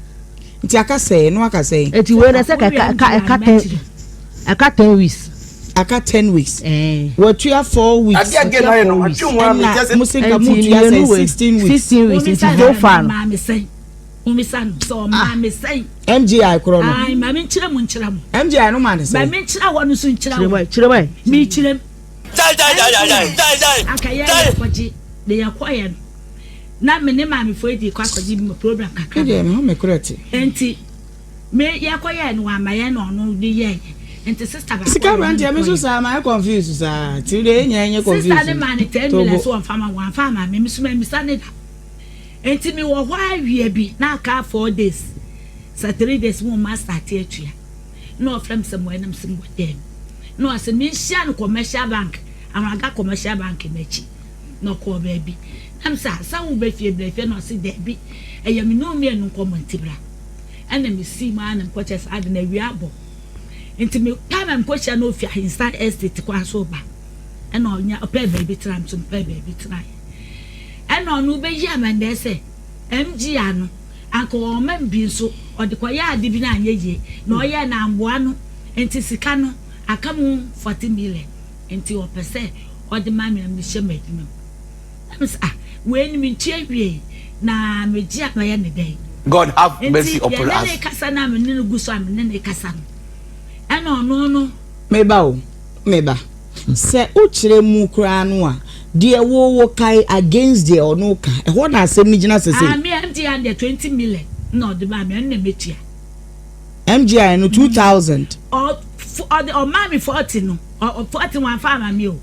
Nti aka sɛn? Ɛno aka sɛn? Eti wei na ɛsɛ ka ɛka ɛka ɛka 10 ɛka 10 weeks. Aka 10 weeks. Ɛɛ. Watua 4 weeks. Adeɛ a gay na ayɛ no atwe ho a Ɛna mekyɛ sɛ. mo se nka Nti motua sɛn? mmienu wei 16 weeks. 16 weeks nti so far no. Mumisa no sɛ ɔmaa me sɛn. MGI korɔ no. Ayi maame nkyerɛ mu nkyerɛ mu. MGI no maa ne sɛn? Maame nkyerɛ hɔ no nso nkyerɛ Kyerɛ mu wo. ɛ kyerɛ mu ɛ. Mi kyerɛ mu. Jai jai jai jai jai jai jai Anka yɛ jai. yɛ kɔgye de yɛ kɔyɛ no na me ne maame fo edi kɔ akɔgye mu program kakra. Me deɛ me ho me korɛ te. Nti me yɛ kɔyɛ no wama yɛ na ɔno de yɛ nti sister baako. Sika aberanteɛ me nso saa mayɛ confused saa ti de enya enye confused. Sister ne maa ne 10 million so wɔnfa ma wɔnfa ama me me so ma misa ne da nti mi wɔ hɔ awie bi na aka 4 days sɛ 3 days mo ma start atua na ɔfrɛ mi sɛ mo ɛnam sɛ mo wɔ dɛm na ɔsɛ mi nhyia no Commercial Bank, Awuraga Commercial Bank n'akyi na ɔkɔɔ baabi na mi sɛ asa wo bɛ fie bɛ fie na ɔsɛ dɛbi ɛyɛ mi ne mmienu nkɔmɔ nti bra ɛna mi si mu ana nkɔkyɛ sɛ ade na awia abɔ nti mi time a nkɔhyia na ofi Ahinsan Estate kwan so ba ɛna ɔnya ɔpɛ baabi tena nso mpɛ baabi tena yɛ ɛna ɔno bɛyi amandɛ sɛ MG ano anka ɔma bi nso ɔde kɔyɛ ade bi na anyɛ yie na ɔyɛ na amboa no nti sika no aka mu 40 million nti ɔpɛ sɛ ɔde ma mi na mi hyɛ m'adwuma mu na mi sɛ, ah, wei ni mi ntua wie na mi gye a mɛyɛ ne dɛn. God have mercy Nti upon yɛne ne us. kasa na mi ne no gu so a mi ne ne kasa no ɛna ɔno no. Meba o, meba. Sɛ wokyerɛ mu koraa no a, deɛ wo kae against deɛ ɔno ka, ɛhɔ na asɛm no gyina Ah, sese. me MGI deɛ 20 million na ɔde ma mi, ɛno na metua. MGI no 2,000. Ɔde ɔmaa mi 40 no, ɔ 40 wɔn afa ama mi o,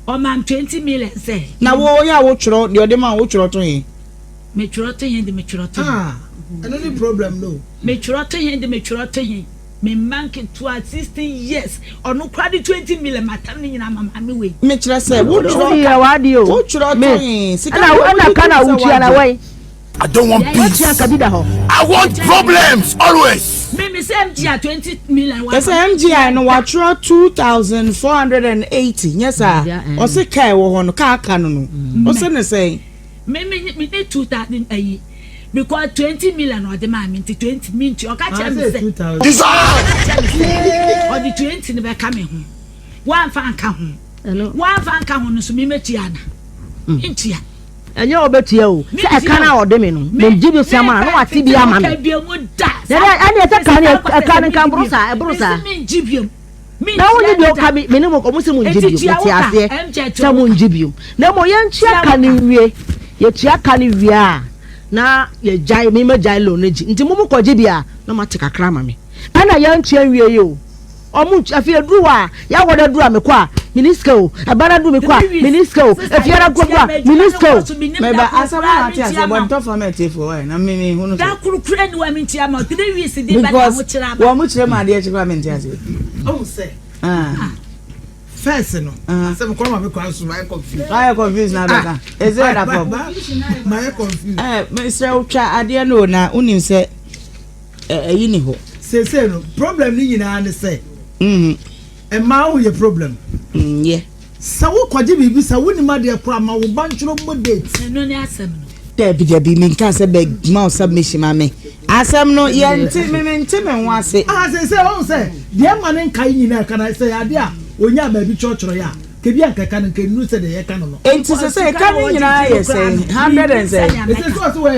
ɔmaa mi 20 million sɛ. Na wo yɛ a wotwerɛ deɛ ɔde ma wo, wotwerɛ to he? Metwerɛ to he de metwerɛ to he. Ah, ɛno ne problem no. Metwerɛ to he de metwerɛ to he. Me mma nketewa 16 years ɔno koraa de 20 million matam ne nyinaa ma maame wei. Mekyerɛ sɛ wotwerɛ wotwerɛ Me to sika ɛna ɛna ka na wotua na wai. I don't want peace. Wotua nka bi da hɔ. I want problems always. Me me sɛ MGI 20 million. Ɛsɛ MGI no watwerɛ 2480 nyɛ saa ɔse kaa ɛwɔ hɔ no kaa aka no no ɔse ne sɛn. Me me me ne 2000 ayi because 20 million ɔde maa me nti 20 mi nti ɔka kyerɛ me sɛ ɔka kyerɛ me sɛ ɔde 20 no bɛka me ho wamfa anka ho wamfa anka ho no so me mɛtua ana ntua. Ɛnyɛ ɔbɛtua o sɛ ɛka no a ɔde me no megye bi sɛm a na wate bi ama me ɛne ɛsɛ ka ne ɛka no nka ɛboro saa ɛboro saa na wonye bio ka me ne mo ɔmo sɛ mo ngye bio mete aseɛ sɛ mo ngye bio na mmom yɛntua ka no nwie yɛtua ka no wie a na yɛgyae me magyae loan no gye nti mo mo kɔgye bi a na moate kakra ama me ɛna yɛntua nwie yi o Ɔmo ntu afei eduru hɔ a yawɔ no aduru a mekɔ a mini sika o ɛba no aduru mekɔ a mini sika o efie no akɔ a mini sika o. Meba asɛm a ate aseɛ bɔ ntɔ fam atiefoɔ wae na me me hunu so. Because wɔn mo kyerɛ mu adeɛ kye koraa mente aseɛ. Ɔhu sɛ first no asɛm kɔ ma me kora so mayɛ confused. Mayɛ confused na abɛka ɛsɛ ɛda fam. Mayɛ confused. Ɛɛ mesrɛ wo twa adeɛ no o na wonim sɛ. Ɛyi ni hɔ. Seesei no problem no nyinaa ne sɛ mmaa ho yɛ problem. Yɛ. Sɛ wo kɔgye biribi sɛ wo nim adeɛ koraa ma wo ba ntwerɛ mmɔ date. Ɛno ne asɛm no. Dabi dabi me nka sɛ bɛ ma wo submission ma me asɛm no yɛ nte me me nte me ho ase. Ah seesei wahu sɛ deɛ ɛma ne nkae nyinaa ɛka no sɛ yɛ adeɛ a ɔnyaa baabi kyerɛkyerɛeɛ a. Kebi a nka ɛka no nka nnuru sɛdeɛ yɛka no no. Enti sesei ka no nyinaa yɛ sɛn? Hundred and sɛn?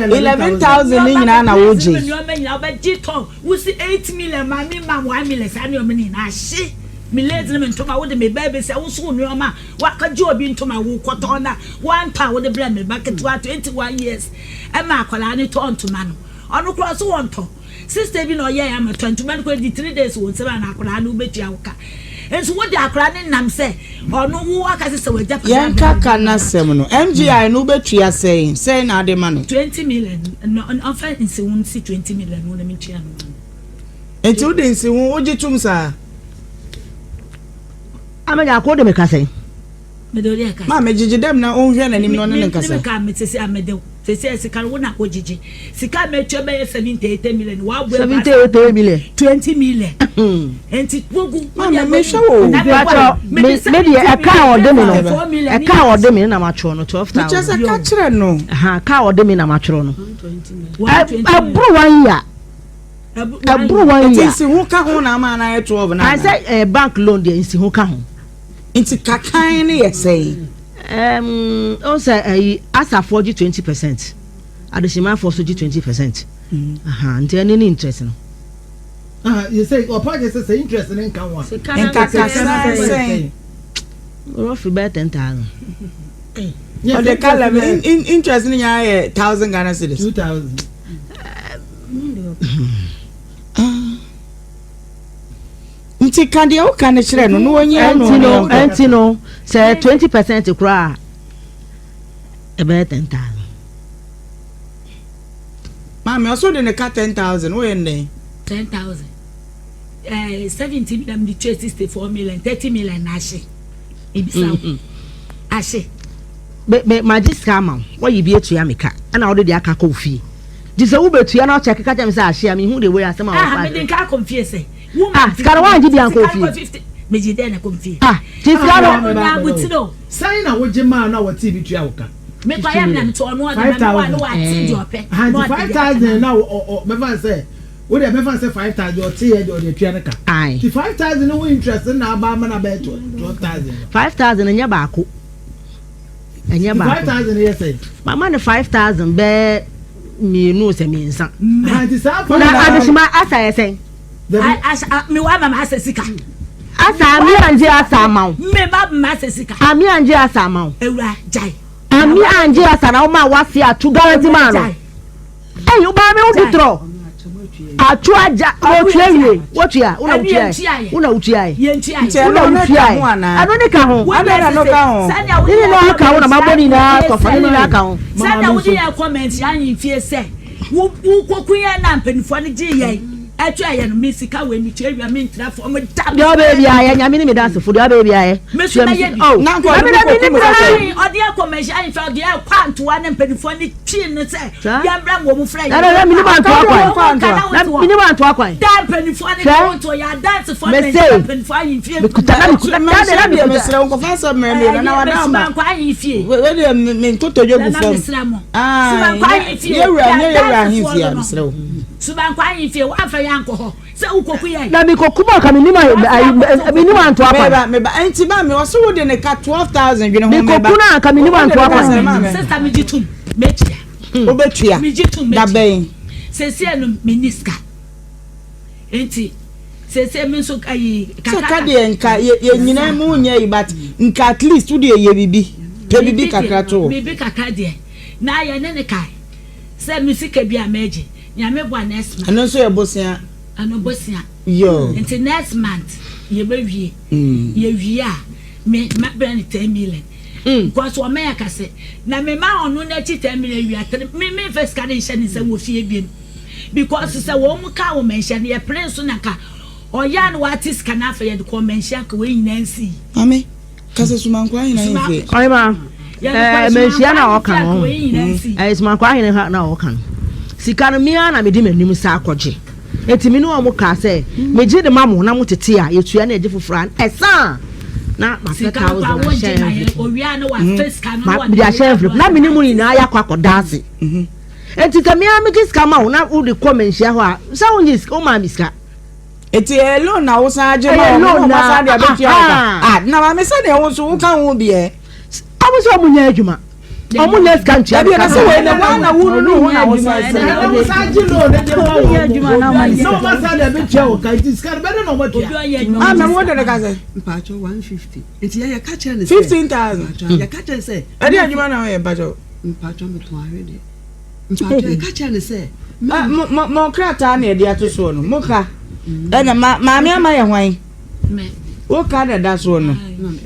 11,000 no nyinaa na wogye? Nneɛma nyinaa wobɛgye tɔn wosi 8 million ma me ma 1 million saa nneɛma no nyinaa ahye me lace ne me ntoma wode me ba bɛsi a woso nneɛma a wakɔgye obi ntoma wokɔtɔn na woantɔ a wode brɛ me ba ketewa 21 years ɛma akwadaa no tɔn ntoma no ɔno koraa so wɔntɔ. Sister bi na ɔyɛɛ ama tɔ ntoma no kɔ di 3 days wɔ nsam ana akwadaa no wobɛtua wo ka nso wode akwadaa no nam sɛ ɔno wo aka sɛ sɛ wagya papa Yɛnka ka n'asɛm no MGI no wobɛtua sɛn sɛn na ade ma no. 20 million no ɔmfa nsiho nsi 20 million no na mentua no ma no. Nti wode nsiho wogye tom saa? Amanya ko de me ka sɛn? Maame gyegye dɛm na ɔnhwɛ n'anim na ɔne no nkasa. Me ka me sese a mede sese sika no wo na wogyegye sika metua bɛyɛ 78 million waboa 78 million 20 million nti wogu maame mehwɛ wo me deɛ ɛka a ɔde me no ɛka a ɔde me no na matwerɛ no 12000 mekyerɛ sɛ ka kyerɛ no ka a ɔde me na matwerɛ no ɛboro one year ɛboro one year nti nsiho ka ho na ama na ayɛ 12 na sɛ bank loan deɛ nsiho ka ho Nti kakan no yɛ sɛn? Ɛɛm, wohu sɛ ɛyi, Asafoɔ gye 20 percent, Adehyemanfoɔ nso gye 20 percent. Aha, nti ɛno ne interest no. Aha, yɛ sɛ ɔpa kyɛ sɛ sɛ interest no nka ho a. Nka kakra sɛn? Roughly bɛyɛ 10,000. Ɔde ka 11, interest no nyinaa yɛ 1,000 Ghana cedis. 2,000. Ah. Nti ka deɛ woka no kyerɛ no na wɔnyɛ no ɛnti no ɛnti no sɛ 20 percent koraa a ɛbɛyɛ 10,000. Maame ɔso de ne ka 10,000 woyɛ nnɛn. 10,000 ɛɛ 70 million de tua 64 million 30 million na ahye ebisa wo ahye. Me me magye sika ama wo wɔyi bi atua me ka ɛna wode deɛ aka kɔ wo fie nti sɛ wobɛtua na ɔkyɛ keka kyerɛ me sɛ ahye a mehu de wei asɛm a Ah, wɔfa mede nka akɔ mfie sɛ. Ah, sika no woangye bi ankɔ fie. Megye dɛn na kɔ mfie. Ah, ti sika no. Na abotire o. Sɛn na wogye maa no a wɔtee bi tua wo ka? Mekɔ yɛ na mete ɔno ɔde ma me wa no wate deɛ ɔpɛ. Aha nti 5,000 na ɔ ɔ mɛfa sɛ wo deɛ mɛfa sɛ 5,000 ɔte yɛ deɛ ɔde atua no ka. Ti 5,000 no ho interest na aba ama na bɛyɛ 12,000. 5,000 nyɛ baako. Ɛnyɛ baako. 5,000 yɛ sɛ. Mama no 5,000 bɛɛ mmienu sɛ mmiɛnsa. Nti saa Na adehyema asa yɛ sɛn? Asa mi wa ma ma asa sika. Asa ami angye asa ama wo. Mi ba ma asa sika. Ami angye asa ama wo. Ewura gyae. Ami angye asa na woma wase atu guarantee ma no. Ɛyi wo baa mi wo di torɔ. Atu agya wotua wie wotua wo na wotua wo na wotua wo na wotua ɛno ne ka ho ne nyinaa ka ho na mabɔ ne nyinaa tɔfa ne nyinaa ka ho. Sɛnea wode yɛ comment yɛ ahemfie sɛ wokɔku yɛn na mpanimfoɔ no gye yɛn. Ɛtwa yɛ no me sika wei me tua wia me ntra fam da. Deɛ ɔbɛyɛ biara yɛ nyame ne me dansefo deɛ ɔbɛyɛ biara yɛ. Me so mɛyɛ bi. Oh. Na nka ɔde Dabi wo dabi kɔkum ne sɛ. Ɔde akɔ mɛhyɛ ahemfie ɔde akɔ antoa ne mpanimfoɔ ne twii no sɛ yɛmbrɛ mu wɔn frɛ yɛn. Dabi dabi menim antoa kwan. Na menim antoa kwan. Da mpanimfoɔ ne ka wɔn to yɛ adansefoɔ ne mpanimfoɔ ahemfie. Mekuta na mekuta na na mekuta. Mesrɛ wo nkɔfa asɛm mmerɛ mi na na wada ama. Wei deɛ me nkotodwe gu fam. Ah, yɛwura nyɛ yɛwura ahemfie a mesrɛ wo. Subankwa ahemfie woamfa yɛn ankɔ hɔ sɛ wokɔku yɛn. Na mekɔku mu anka menim menim antoa kwan. Meba meba nti ma me ɔso wo de ne ka 12,000 dwene ho meba. Mekɔku no anka menim antoa kwan. Sister megye tom metua. Wobɛtua. Megye tom metua. Dabɛn. Seesei no menni sika. Nti seesei me nso ayi kakra. Sɛ ka deɛ nka yɛ nyinaa mu nyɛ yi but nka at least wo deɛ yɛ bibi. Pɛ bibi kakra to hɔ. Bibi kakra deɛ na yɛne ne kae. Sɛ me sika bi a mɛgye. Nyame boa next month. Ɛno nso yɛ bosea. Ɛno bosea. Yoo. Nti next month yɛbɛwie. Yɛwie a me mɛbrɛ no 10 million. Because ɔma yɛ kase na me ma ɔno n'akyi 10 million wie a me me nfa sika no nhyɛ ne nsam wɔ fie biem. Because sɛ wɔn mu ka wɔ manhyia no yɛpere nso na nka ɔyɛ a na wate sika no afei yɛde kɔ manhyia nka wɔn nyinaa nsi. Mame. Kasa sumankwaa hene ahemfie. Ɔhema, ɛɛ manhyia na ɔka no. Ɛɛ sumankwaa hene ha na ɔka no. Sika no mea na mede m'anim sa akɔgye. Eti me ne wɔn kaa sɛ megye de ma mo na mo tete a yɛtua na yɛgye foforɔ a ɛsa na mapɛ thousand ahyɛ envelope. Ma mede ahyɛ envelope na me ne mo nyinaa yɛakɔ akɔda ase. Eti sɛ mea megye sika ma wo na wode kɔ manhyia hɔ a sɛ wongye sika womaa me sika. Eti ɛyɛ loan na wosan agye ma wɔn na wɔn asan de abetua wo ka. Ah, na maame sɛ deɛ wo nso woka ho bi ɛ. Ɔmo sɛ ɔmo nyɛ adwuma. Ɔmo nyɛ sika ntua mi ka. Dabi ɛna sɛ wei na wɔn na wo nunu ho na wosan sɛ. Ɛna wosan agye loan de ma wɔn na wɔn asan de abetua wo ka nti sika no bɛde na wɔn atua. Ah, mɛ mo de ne ka sɛ. Mpatsɔ 150 nti yɛ yɛ ka kyerɛ ne sɛ. 15,000. Mpatsɔ yɛ ka kyerɛ ne sɛ. Ɛde adwuma na ɔyɛ mpatsɔ. Mpatsɔ metɔn ahwedeɛ. Mpatsɔ yɛ ka kyerɛ ne sɛ. Mo mo mo krataa na yɛde ato soɔ no mo ka ɛna ma maame ama yɛ hwan wo ka na ɛda soɔ no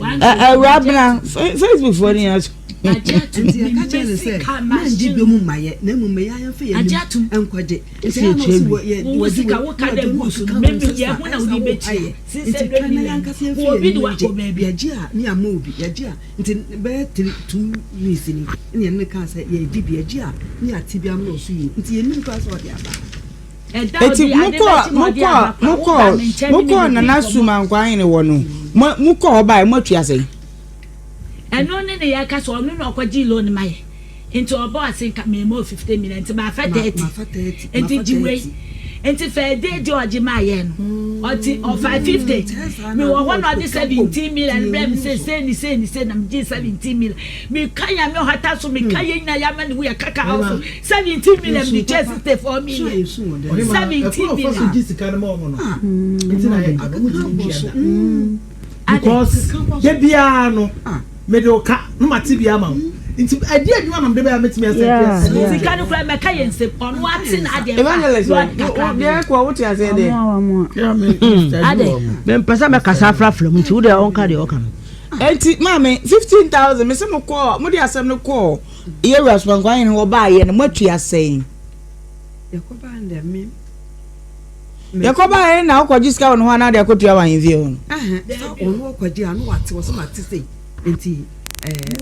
awura bena facebook foɔ ne yɛn so. Nti yɛka kyerɛ ne sɛ mangye bi mu mma yɛ na mmom meyɛ ayɛmfa yɛ anim nkwagye nti ɛna ɔsi wɔ yɛ wɔgye wɔ wɔgye wɔ ɔkeka ho sɛ sa ɛsa wɔ ayɛ nti twa na yɛankasa yɛmfa yɛ anim ngye yɛgye a ne ama obi yɛgye a Nti bɛyɛ three, 2 weeks ni ɛna yɛne no kaa sɛ yɛregye bi, yɛgye a ne yɛate bi ama ɔso yie nti yɛnnim koraa sɛ ɔde aba. Eti mokɔɔ mokɔɔ mokɔɔ mokɔɔ Nana Sumankwaa hene wɔ no mo mokɔɔ hɔ baeɛ moatua sɛn? Ɛno ne ne yɛka sɛ ɔno na ɔkɔgyee loan ma yɛ nti ɔbɔɔ ase nka mema o 50 million nti mafa 30 nti gye wei nti fɛ de di ɔgye maa yɛ no ɔte ɔfa 50 mewɔ hɔ na ɔde 17 million brɛ me sɛ sei ne sei ne sei na megye 17 million meka nyame ɔhata so meka yɛ nyina yɛama ne wuyɛ kaka hɔ so 17 million mede kyɛ 64 million 17 million Because da biara no mede wo ka na mate bi ama wo nti ɛde adwuma na mede bɛyɛ mɛtumi asɛ yeah. Sika no kora mɛka yɛ nsɛm ɔno ate na adeɛ Evangelist deɛ kɔ wote aseɛ deɛ mempɛ sɛ mɛkasa afrafra mu nti wo deɛ ɔnka deɛ ɔka no. Enti maame 15,000 mese mo kɔɔ mo de asɛm no kɔɔ yɛwura somankwa hene hɔ baayɛ no moatua sɛn? Yɛkɔbaa no dɛ me Yɛkɔbaeɛ na wokɔgye sika wɔ ne hɔ anaa de akɔtua wɔ ahemfie hɔ no? Sɛ ɔno ɔkɔgye a na wate wɔ sɛ mate sei nti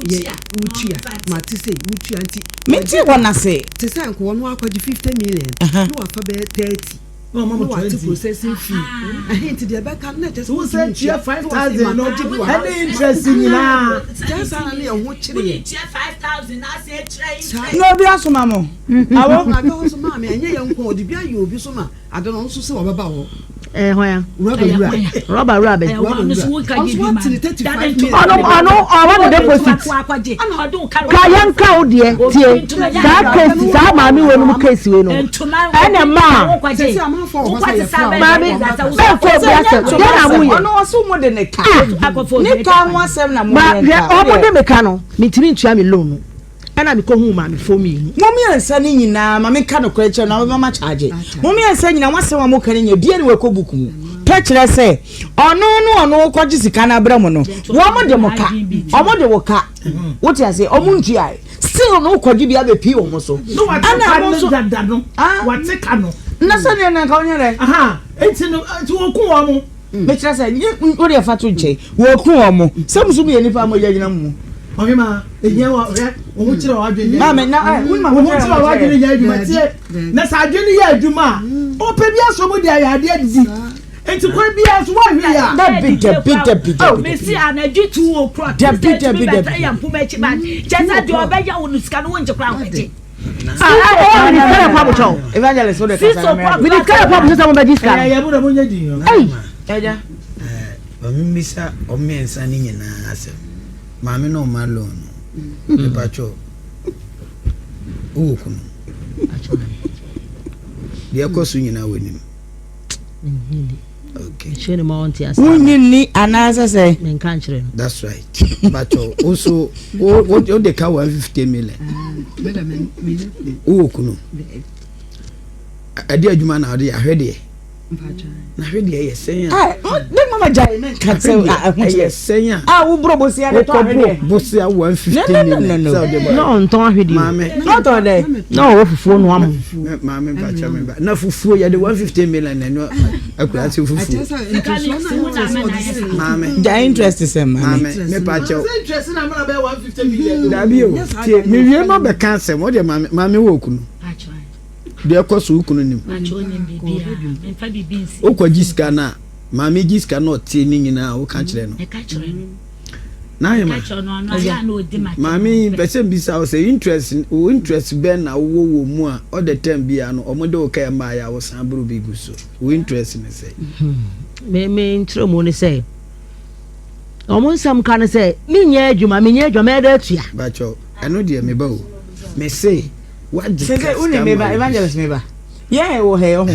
yɛ wotua mate sei wotua nti. Mente wɔn ase. Te sɛ nka ɔno akɔgye 50 million na wafa bɛyɛ 30 na wate processing fee ɛhe nti deɛ ɛbɛka no na ɛkyɛ sɛ wosɛ tua 5000 no ɛne interest nyinaa. Kyɛ saa na ne yɛ ho kyere yɛ. Na obi asoma mo. Awo. Ade hɔ so maame ɛnyɛ yɛn nko ɔde bi ayɛ obi so ma ade no nso sɛ ɔbɛba hɔ. Ɛɛ hwan ya? Rɔba wura. Rɔba wura bɛ. Rɔba wura. Ɔnso wate ne 35 million. Ɔno ɔno ɔwɔ ne deposit. Ka yɛn ka wo deɛ tie saa case saa maame wei no mu case wei no ɛna maa maame bɛn kɔ obi asɛm deɛ na mo yɛ. Ɔno ɔso mo de ne ka. Ne ka ho asɛm na mo yɛ nka. Ɔmo de me ka no mintimi ntua me loan no. Ɛna mekɔhuu maamefoɔ mmienu. Mo mmiɛnsa no nyinaa, ma menka nokorɛ nkyerɛ no na mobɛma makyagye. Mo mmiɛnsa nyinaa, mo asɛm a moka no nyinaa, obiara nni hɔ a ɛkɔ book mu. Pɛ kyerɛ sɛ, ɔno ne ɔno rekɔgye sika no abrɛ mo no, wɔn de mo ka. Wɔn de wo ka. Wote aseɛ? Wɔn ntuae. Still no wokɔgye bi abɛpii wɔn so. Na wate Ɛna ka mo no nso, dada no, ah, wate ka no. Na sɛdeɛ na nka wonyɛ dɛ. Aha, nti no, nti wɔku wɔn mo. Mekyerɛ sɛ, nye wo deɛ fa to nkyɛn, wɔku wɔn mo. Sɛ mo nso moyɛ nnipa a mogya gyina mo mu. Ɔhema, ehia wɔ hwɛ, wo ho kyerɛ w'adwene nyɛ Maame, na ɛ, wonim Wo ho ahokyerɛ kyerɛ w'adwene nyɛ adwuma tie. Na sɛ adwene yɛ adwuma a, ɔpɛ bi asɔ mu de ayɛ adeɛ adidi. Nti kwan biara so woahwɛ yɛ a. Dabi, dabi, dabi, dabi. Mesi anadwo 2 o'clock. Dabi, dabi, dabi. Yɛ mpoma akyi ba. Kyɛ sɛ deɛ ɔbɛyɛ wo no sika no wongye koraa nkɔgye. Evangelist, wo de kasa na mɛyɛ. Mede sika yɛ pɔ abokyɛ sɛ mobɛgye sika no. Ɛyɛ yɛ mo na mo nyɛ din. Ei! Ɛgya. Maame mbisa wɔn mmiɛnsa no nyinaa asɛm. Maame no ɔma loan no. Mepakyɛw, wowɔ kunu? Deɛ ɛkɔ so nyinaa w'anim. Okay. Mekyerɛ no ma ɔnte ase. Wonnye nni anaasɛ sɛ? Menka nkyerɛ no. That's right. Mepakyɛw, wo so wo wo de ka 150 million. Wowɔ kunu? Ɛde adwuma na ɔde yɛ ahwɛdeɛ. Na ahwedeɛ yɛ sɛn a. Ne mama gyae me nka sɛ ɛyɛ sɛn a. A woboro bosia de tɔ ahwedeɛ. Wokɔboro bosia 150 million. No no no. Na ɔntɔn ahwedeɛ. Maame. Na ɔtɔn dɛ. Na ɔwɔ fufuo noa mo. Maame mpakyɛ me ba. Na fufuo yɛde 150 million na ɛno akura ase fufuo. Maame. Gyae interest sɛ maame. Maame me pakyɛ. Dabi o tie mewie ma bɛka asɛm o deɛ maame maame wɔ kunu. Deɛ ɛkɔ so wo kunu nim. Wokɔgye sika no a, maame gye sika no ɔte ne nyinaa woka kyerɛ no. N'ahema, maame yi mpɛ sɛ mbisa wo sɛ interest wo interest bɛn na wowɔ wɔ mu a all the time biara no wɔn de wo ka ɛmaa yɛ a wosan boro bi gu so. Wo interest ne sɛ? Me me nkyerɛmu ne sɛ wɔn nsɛm ka ne sɛ menyɛ adwuma menyɛ adwuma mɛyɛ dɛ atua. Bakyɛw ɛno deɛ meba o mese wagye Sese ka wo sika ne meba ma obi. evangelist meba yɛn wɔ ha yɛ ho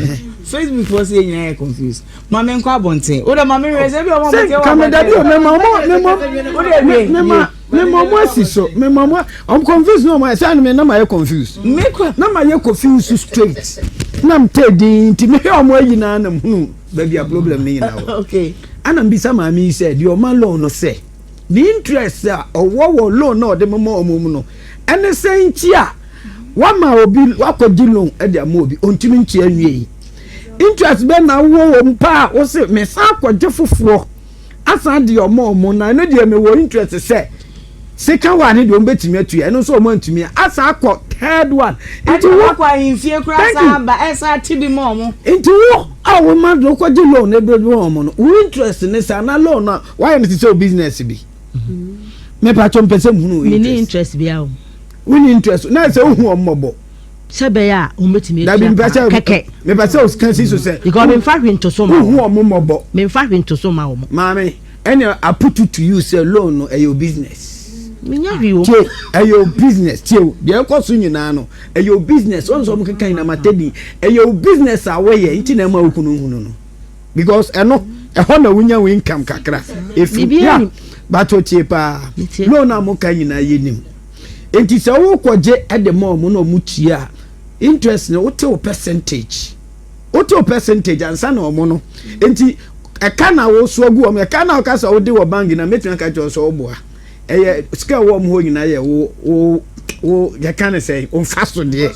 Facebook fo sɛ yɛn nyinaa yɛ confused ma me nkɔ abɔnten wo dɛ ma me hwɛ sɛ bi ɔmo Sɛ abɔnten wɔ kame dabi o mema ɔmo mema wo dɛ wie mema mema ɔmo asi so mema ɔmo ɔmo confused na ɔmo ayɛ sɛ ɛna na ma yɛ confused me kɔ na ma yɛ confused straight na m tɛ din nti mehwɛ ɔmo ayi na na m hunu baabi a problem ne nyinaa wɔ okay ana mbisa maame yi sɛ deɛ ɔma loan no sɛ ne interest a ɔwɔ wɔ loan na ɔde mema ɔmo mu no ɛne sɛ nti a wama obi wakɔgye loan de ama obi ɔntumi ntua nwie yi interest bɛ na wowɔ wɔ mu paa wo se mesan akɔgye foforɔ asan de ɔmo ɔmo na ɛno deɛ mewɔ interest sɛ second one ne deɛ ɔmo bɛtumi atua ɛno nso ɔmo antumi asan akɔ third one nti wo akɔ ahemfie koraa Thank san you. aba ɛsan ate bi ma ɔmo nti wo a wo ma de wokɔgye loan na ebere bi wɔn no wo interest ne saa na loan no a wayɛ no te sɛ o business bi mepatwɔ mpɛ sɛ muhunu wo Menni interest interest biara o. wonni interest na sɛ wohu wɔn mmɔbɔ Sɛ ɛbɛyɛ a wɔbɛtumi dabi atua mpɛ ka sɛ kɛkɛ. mepɛ sɛ osika si so sɛ Because memfa hwee nto so ma wohu wɔn. wɔn mmɔbɔ Memfa hwee nto so ma wɔn. maame ɛne aputu to you sɛ loan no ɛyɛ o business Menya hwee wɔ mu. tie ɛyɛ o business tie o deɛ ɛkɔ so nyinaa no ɛyɛ o business wɔn nso wɔn keka nyinaa ma tɛ din ɛyɛ o business a wɔyɛ nti na ɛma okunu hunu no because ɛno ɛhɔ na wonya wo income kakra efi Biribiara ya nim. bato tie paa Metie. loan a mo ka nyinaa yɛ nim nti sɛ wokɔgye ɛde ma ɔmo na ɔmo tua a interest no wote wo percentage wote wo percentage ansa na ɔmo no nti ɛka na wosoa gu ɔmo ɛka na ɔka sɛ wode wɔ bank na mɛtumi aka kyerɛ wo sɛ woboa ɛyɛ sika ɛwɔ ɔmo hɔ nyinaa yɛ wo wo wo yɛka ne sɛ ɔmfa so deɛ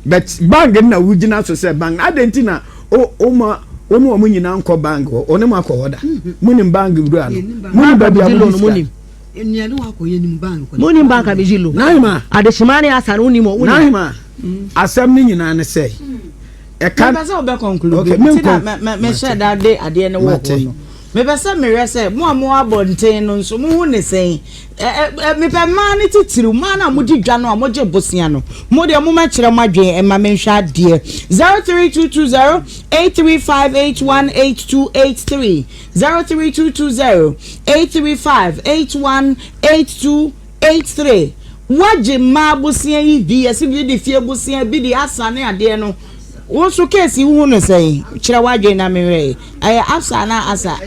but bank no na wogyina so sɛ bank adɛn nti na o o ma wo ne ɔmo nyinaa nkɔ bank hɔ ɔne mo akɔ hɔ da mo nim bank wura no mo nim baabi a mo Loan de mo sika nim. Nnuane wakɔ yɛ nim bank. Mo nim bank a megye loan. Nahima Adehyema ne asa no wonim wonim. Nahima asɛm no nyinaa ne sɛ ɛka mepɛ sɛ wobɛ conclude Okay, nti na menkɔ. mehyɛ da de adeɛ no wɔ Mate. hɔ no mepɛ sɛ mehwɛ sɛ mo a mo abɔnten no nso mohu ne sɛn mepɛ mmaa no titiriw mmaa no a mogye dwa no a mogye bosea no mo deɛ momɛkyerɛ mo adwene ɛma menhwɛ adeɛ 03220 835 818283 03220 835 818283 wagye mmaa bosea yi bi yɛsɛ bi de fie bosea bi de asa ne adeɛ no wo nso keesi wohu no sɛn kyerɛ w'adwene na mehwɛ ɛyɛ asa anaa asa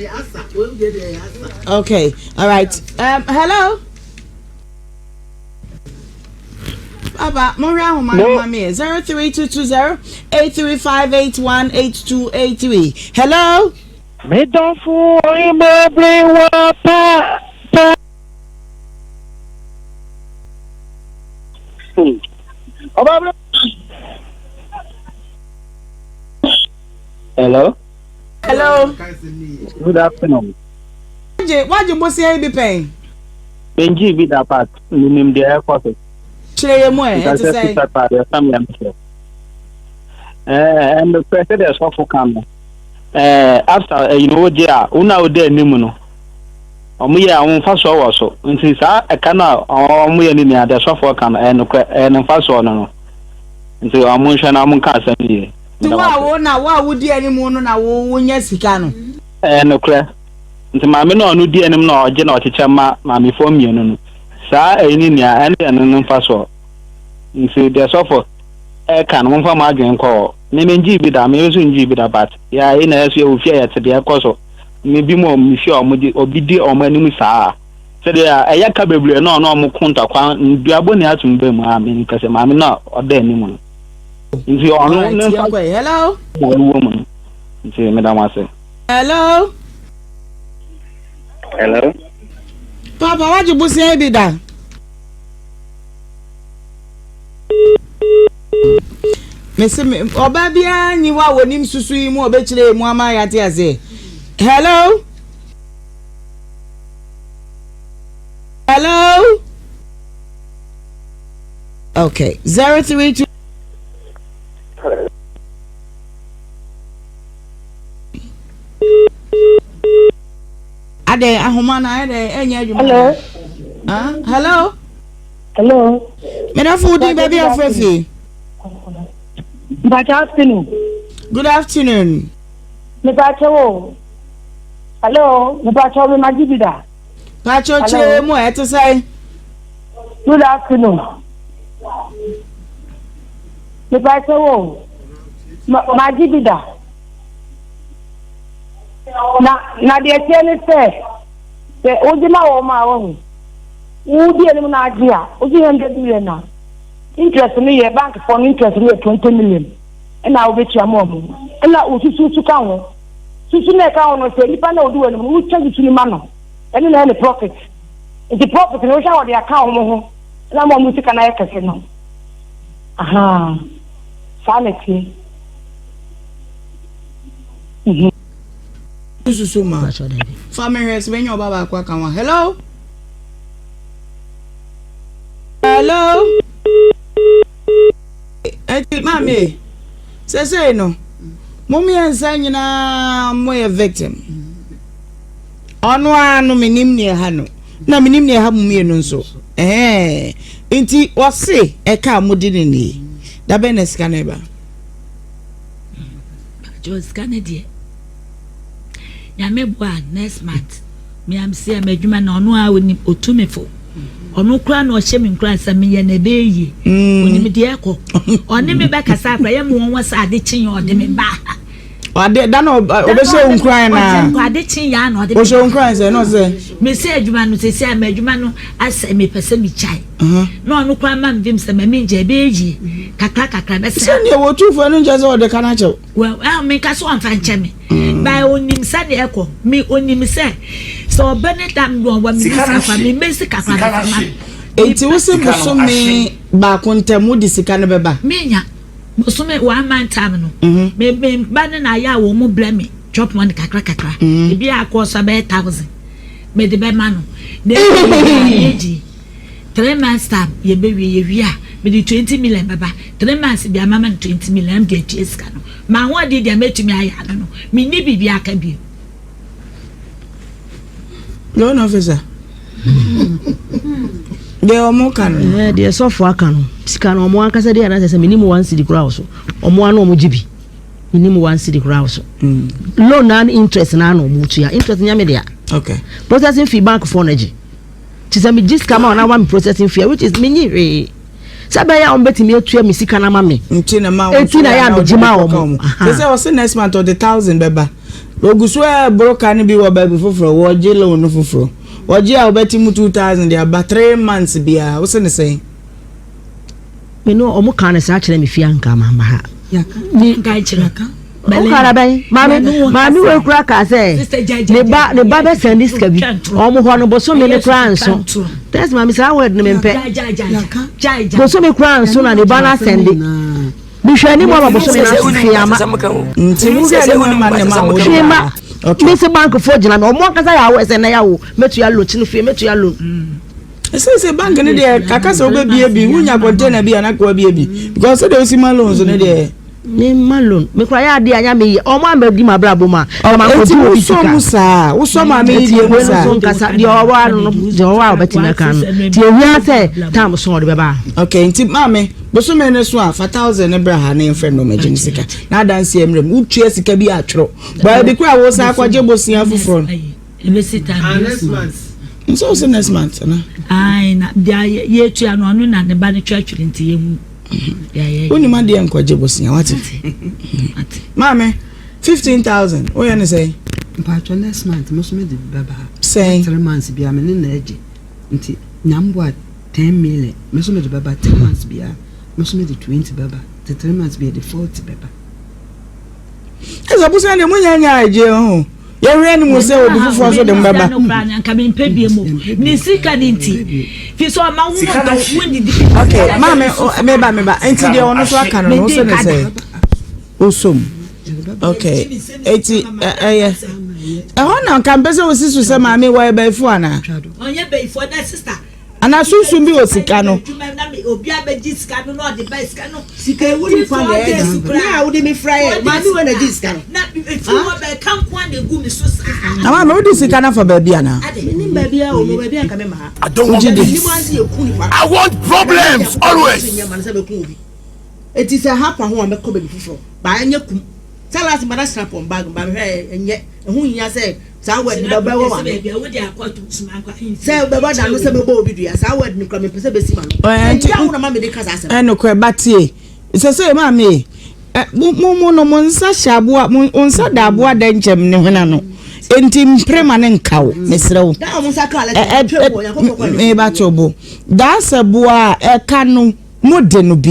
okay all right hello Papa, monhwɛ ahoma no ma me 03220 835 818283 hello Medɔfo ɔhemabere pa pa. Ɔbaa Hello. Hello. Good afternoon. Wagye wagye bosea yi bi pɛn? Mengyee bi da but menim deɛ ɛkɔ so. Kyerɛ yɛ mu ɛ, ɛte sɛn? Sista paa deɛ sam yɛ mesɛ. Ɛɛ ɛnokorɛ sɛdeɛ sɔfo ka no ɛɛ after ɛyi no wogye a wo na woda anim no wɔn yɛ a wɔn mfasoɔ wɔ so nti saa ɛka no a wɔn yɛ no nyinaa deɛ sɔfoɔ ka no ɛyɛ nokorɛ ɛyɛ ne mfasoɔ no no nti wɔn nhwɛ na wɔn nka asɛm yie. Nti wo a wo na wo a wodi anim no na wo wonya sika no. Ɛyɛ nokorɛ. Nti maame no a ɔno di anim na ɔgye na ɔkyekyɛ ma maamefoɔ mmienu no, saa ɛyi ne nea ɛno yɛ no no mfasoɔ. Nti deɛ sɔfo ɛka no momfa mo adwene nkɔ hɔ. Me mengyee bi da, me yere nso ngyee bi da but yɛ ayi na yɛso yɛwɔ fie a yɛte deɛ ɛkɔ so. Me bi mu wɔ me fie a ɔmo gye obi di ɔmo anim saa. Sɛdeɛ ɛyɛ ka bebree na ɔne ɔmo ko ntɔkwa nduabɔ ni atum bɛ mu a me nkɛsɛ maame no a ɔda anim no. Nti ɔno ne mfa Hello. na ɔwɔ mu no. Nti meda mo ase. Hello. Hello. Papa wagye bosia bi da. Mese me ɔbaa biara nyi hɔ a wɔnim susu yi mu a ɔbɛkyerɛ mu ama yɛate aseɛ. Hello. Hello. Okay. 032. Adɛn ahoma no ayɛ dɛn ɛnyɛ adwuma. Hello. Ah, hello. Hello. Medafo wo din baabi afrɛ fi. Mpakyɛ afternoon. Good afternoon. Mepakyɛ wo. Hello, mepakyɛ wo mema gye bi da. Pakyɛ kyerɛ mu a ɛte sɛn. Good afternoon. Mepakyɛ wo. Magye bi da. Na na deɛ ɛteɛ ne sɛ sɛ wogye ma wɔn a wɔhu wodi anim na agye a wogye 100 million a interest no yɛ bank foɔ no interest no yɛ 20 million ɛna wobɛtua ma wɔn ɛna wosusu nso ka ho susu na ɛka ho no sɛ nipa na odi wɔ anim no wotwa susu no ma no ɛno na ɛyɛ ne profit nti profit no wohwɛ a wɔde aka wɔn ho ɛna ma wɔn sika no ayɛ kɛse no aha saa na ɛteɛ. Susu ma fa me hwɛ sɛ bɛnya ɔba baako aka ho hello hello ɛti maame sɛsɛi no mo mmiɛnsa nyinaa moyɛ victim ɔno ara no menim nea ɛha no na menim nea ɛha mo mmienu nso ɛhɛn nti ɔse ɛka a mode ne nie dabɛn na sika no ɛba Pacho sika ne deɛ nyame boa next month meam sɛ m'adwuma na ɔno a onim otu me fo ɔno koraa na ɔhyɛ me nkuran sɛ meyɛ na ɛbɛyɛ yie mm. onim deɛ ɛkɔ ɔne me bɛkasa akora yɛ me wɔn wɔ sɛ ade kye yɛ ɔde me ba ade da na ɔbɛhyɛ wo nkuran na ade kye yɛ na ɔde ɔhyɛ wo nkuran sɛ na ɔsɛ mesi adwuma no sɛ sɛ m'adwuma no asɛ mepɛ sɛ mekyae na ɔno koraa ma mvim sɛ mami ngya ɛbɛyɛ yie kakra kakra bɛsɛ sɛdeɛ wɔtufoɔ no nkyɛ sɛ ɔde ka no akyɛw well menka so ɔmfa nkyɛ me mm. ba onim sɛ ne ɛkɔ me onim sɛ sɛ ɔbɛ ne da no ɔwɔ me sika kwa me mɛsi kakra bɛfa ma enti wo se bosome baako ntam wode sika no bɛba menya bosome one month time no mhm. me me ba ne na ayɛ a wɔn mu brɛ me chop money kakra kakra mhm. ebi akɔ so bɛyɛ thousand mede bɛma no na ebi 3 months time yɛbɛwie. Yɛwie a mede 20 million bɛba. 3 months bi amama no 20 million de atua sika no ma ahoɔden deɛ mɛtumi ayɛ ano no menni biribi aka bio. Loan officer deɛ ɔmo ka no. Ɛɛ deɛ sɔfo aka no sika no ɔmo ankasa deɛ anaasɛ sɛ menimu 1 cedi koraa wɔ so ɔmo ano ɔmo gye bi menimu 1 cedi koraa wɔ so loan na interest na ano ɔmo tua interest nyɛ me dea. Processing fee bank foɔ no gye te sɛ megye sika ma ɔna wa me processing fee which is menyi hwee sɛ bɛyɛ a wɔn bɛtumi atua me sika na ma me. Nti na ma wɔn eti na yɛ a megye ma wɔn. Sɛ sɛ ɔsɛ next month ɔde thousand bɛba ogu so ɛɛboro ka no bi wɔ baabi foforɔ wɔgye loan no foforɔ wɔgye a wɔbɛte mu 2,000 de aba 3 months biara wosɛ ne sɛn. Me no ɔmo kan no saa kyerɛ me fie anka ma ma ha. Wokara bɛn maame maame wei kura kaa sɛ ne ba bɛ sɛn ne sika bi ɔmo hɔ no bosome ne kura nso tɛs maame saa word no mempɛ bosome kura nso na ne ba no asɛnde. Mehwɛ anim ama bosome no aso hwee ama. Nti wohwɛ anim ama ne ma wo hwee ma. Mesi bankfoɔ gyina me ɔmo ankasa yɛ awɔ ɛsɛ na yɛ awo mɛtua loan kyene fie mɛtua loan. Ɛsɛ sɛ bank no deɛ kaka sɛ wobɛbie bi wonya container bi anaa wabie bi because sɛdeɛ wosi ma loans no deɛ. Me ma loan me kura yɛ adeɛ anya me yɛ ɔmo ama di ma abrabɔ mu a na ma nkɔgye obi sika. Eti wosɔ mu saa wosɔ maame yi deɛ mu saa. Wei nso nkasa deɛ ɔwɔ ano no deɛ ɔwɔ a ɔbɛtumi aka no ti ewia sɛ tam so ɔde bɛba. Okay nti maame bosome no so a fa thousand ne bra ha ne nfrɛ no ɔmɛgye ne sika na adansi mmerɛ mu wotua sika bi atwerɛ baabi kora wo san akɔgye bosia foforɔ no. Ebesi time. Ah, next month. Nso wo se next month na. Ayi na deɛ yɛtua no ɔno na ne ba no twɛtwere nti yɛhu. Wonim adeɛ nkɔgye bosia wate. Maame 15,000 woyɛ ne sɛn? Mpaatwɔ next month mo so me de bɛba ha. Sɛn? 3 months bia me ne na agye nti nyamboa 10 million me so me de bɛba 3 months bia me so me de 20 bɛba te 3 months bia de 40 bɛba. Ɛsɛ bosia deɛ mo nya nya agye ho. Yɛhwɛ no mu sɛ obi foforɔ nso de mo bɛba. Nka mempɛ bie mu ne sika ne nti fi sɛ ɔma wo ntɔ wo ndidi. Ok maame meba meba nti deɛ ɔno nso aka no no wosɛ ne sɛ wosom ok eti ɛyɛ ɛhɔ na nka mpɛ sɛ wosi so sɛ maame wɔyɛ bɛyifo anaa. Ɔnyɛ bɛyifo na sista. Anaa sunsum bi wɔ sika no. Obi abɛgye sika no na ɔde ba sika no. Sika ewu nipa na ɛyɛ na a wode me fra yɛ maame wei na gye sika no. Na efiri hɔ bɛɛ ka nko a na egu mi so saa. Na maame wode sika no afa baabi anaa? Menim baabi a o, mewɔ baabi a nka me ma. I don't want peace. I want problems always. Eti sɛ ha pa ho a mɛkɔ baabi foforɔ ba ɛnyɛ kum sɛ last mada snap on bag ba mehwɛ ɛnyɛ ɛho hia sɛ saa word no bɛbɔ w'ano sɛ bɛbɔ n'ano sɛ bɛbɔ obi dua saa word no kura mepɛ sɛ bɛsi m'ano ɛnti wo na ma mede ka saa asɛm ɛnokorɛ ba tie sɛ sɛ maame mo mo no mo nsa hyɛ aboa mo nsa da aboa dɛ nkyɛm ne hwena no enti mpere ma ne nka wo mesrɛ wo meba to bo daa sɛ boa a ɛka no Mo de no bi.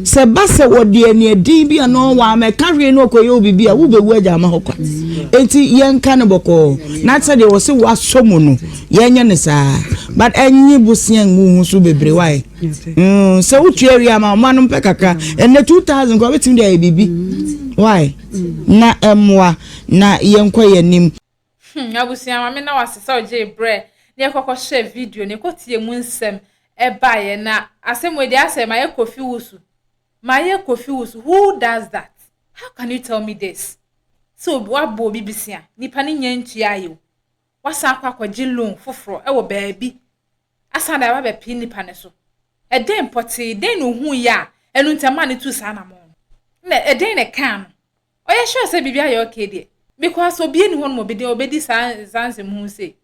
Sɛ ɛba sɛ wɔde aniɛden bi anaa wɔammɛka hwee na ɔkɔyɛ wo biribi a, wobɛwu agya ama hɔ kwa. Enti yɛnka no bɔkɔɔ. Na sɛdeɛ wɔse wɔasɔ mu no, yɛnyɛ no saa. But ɛnye bosea ngu ho so bebree wae. Mm, sɛ wotua wie ama ɔma no mpɛ kakra. Ɛnnɛ 2000 koraa wobɛtumi de ayɛ biribi. Wae. Na ɛmmoa na yɛnkɔ yɛn anim. Hmm abusua ma me na wase sɛ ɔgyee brɛ na yɛkɔ kɔ hyɛ video no yɛkɔ tie mu nsɛm ɛbaeɛ na asɛm wei deɛ asɛ mayɛ Kofi Wusu mayɛ Kofi Wusu who does that how can you tell me this sɛ obi wabɔ obi bisia nipa ne nya ntua ayɛ o wasan akɔ akɔgye loan foforɔ ɛwɔ baabi asan de aba bɛpee nipa ne so ɛdɛn pɔtee dɛn na ohun yɛ a ɛno nti ɛma ne tu saa anamɔn no na ɛdɛn na ɛkaa no Ɔyɛ sure sɛ biribi ayɛ okay deɛ because obia ni hɔ nom obedi obedi saa saa nsɛm ho sei.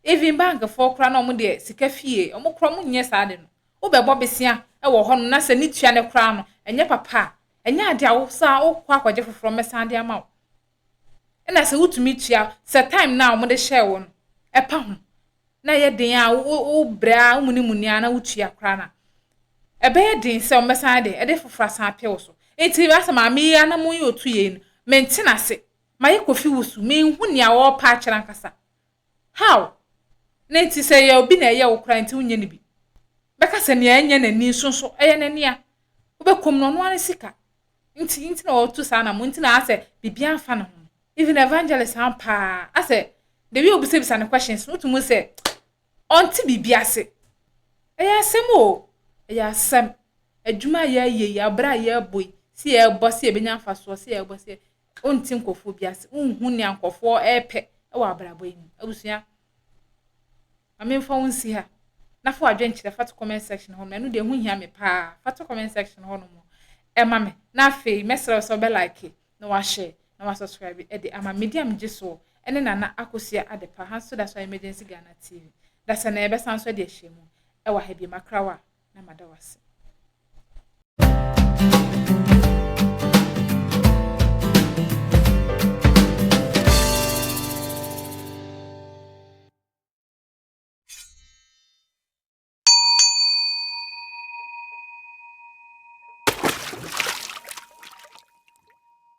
Even bank foɔ koraa na ɔmo deɛ sika fie ɔmo koraa ɔmo nyɛ saa de no. Wobɛbɔ besia wɔ hɔ nom na sɛ ne tua no koraa no ɛnyɛ papa a ɛnyɛ ade a wo san wokɔ akɔgye foforɔ mɛsan de ama wo. Ɛna sɛ wotumi tua sɛ time no a ɔmo de hyɛɛ wo no ɛpa ho na ɛyɛ den a wo brɛ a womunimuni a na wotua koraa no a, ɛbɛyɛ den sɛ wɔbɛsan de ɛde foforɔ asan apɛ wo so. Nti asɛ maame yi anamon yi otu yei no, mente n'ase. Mayɛ Kofi Wusu, menhu nea ɔrepɛ akyerɛ ankasa. How? Na nti sɛ ɛyɛ obi na ɛyɛ wo koraa nti wonyɛ no bi. Bɛka sɛ nea ɛnyɛ n'ani nso nso ɛyɛ n'ani a, wobɛkɔm no ɔno ara ne sika. Nti nti na ɔretu saa anamon nti na asɛ biribiara mfa ne ho. Even evangelist ampa ara asɛ the way obisabisa no questions no wotumi hu sɛ ɔnte biribi ase. Ɛyɛ asɛm o, ɛyɛ asɛm. Adwuma a yɛreyɛ yi, abrɛ a yɛrebɔ yi, sɛ yɛrebɔ sɛ yɛbɛnya mfasoɔ, sɛ yɛrebɔ sɛ wonte nkurɔfoɔ bi ase, wonhu nea nkurɔfoɔ repɛ wɔ abrabɔ yi mu. Abusua, Ma memfa wo nsi ha na fa w'adwenkyerɛ fa to comment section hɔ nom, ɛno deɛ ɛho hia me paa, fa to comment section hɔ nom ɛma me, na afei mɛsrɛ wo sɛ wobɛ like na wahyɛ na wasubscribe ɛde ama me. Din a megye soɔ ɛne Nana Akosua Adepa, ha nso da so a Emergency Ghana TV. Dasɛ na yɛbɛsan nso de ahyia mu ɛwɔ ha bio, makra wo a na mada wo ase.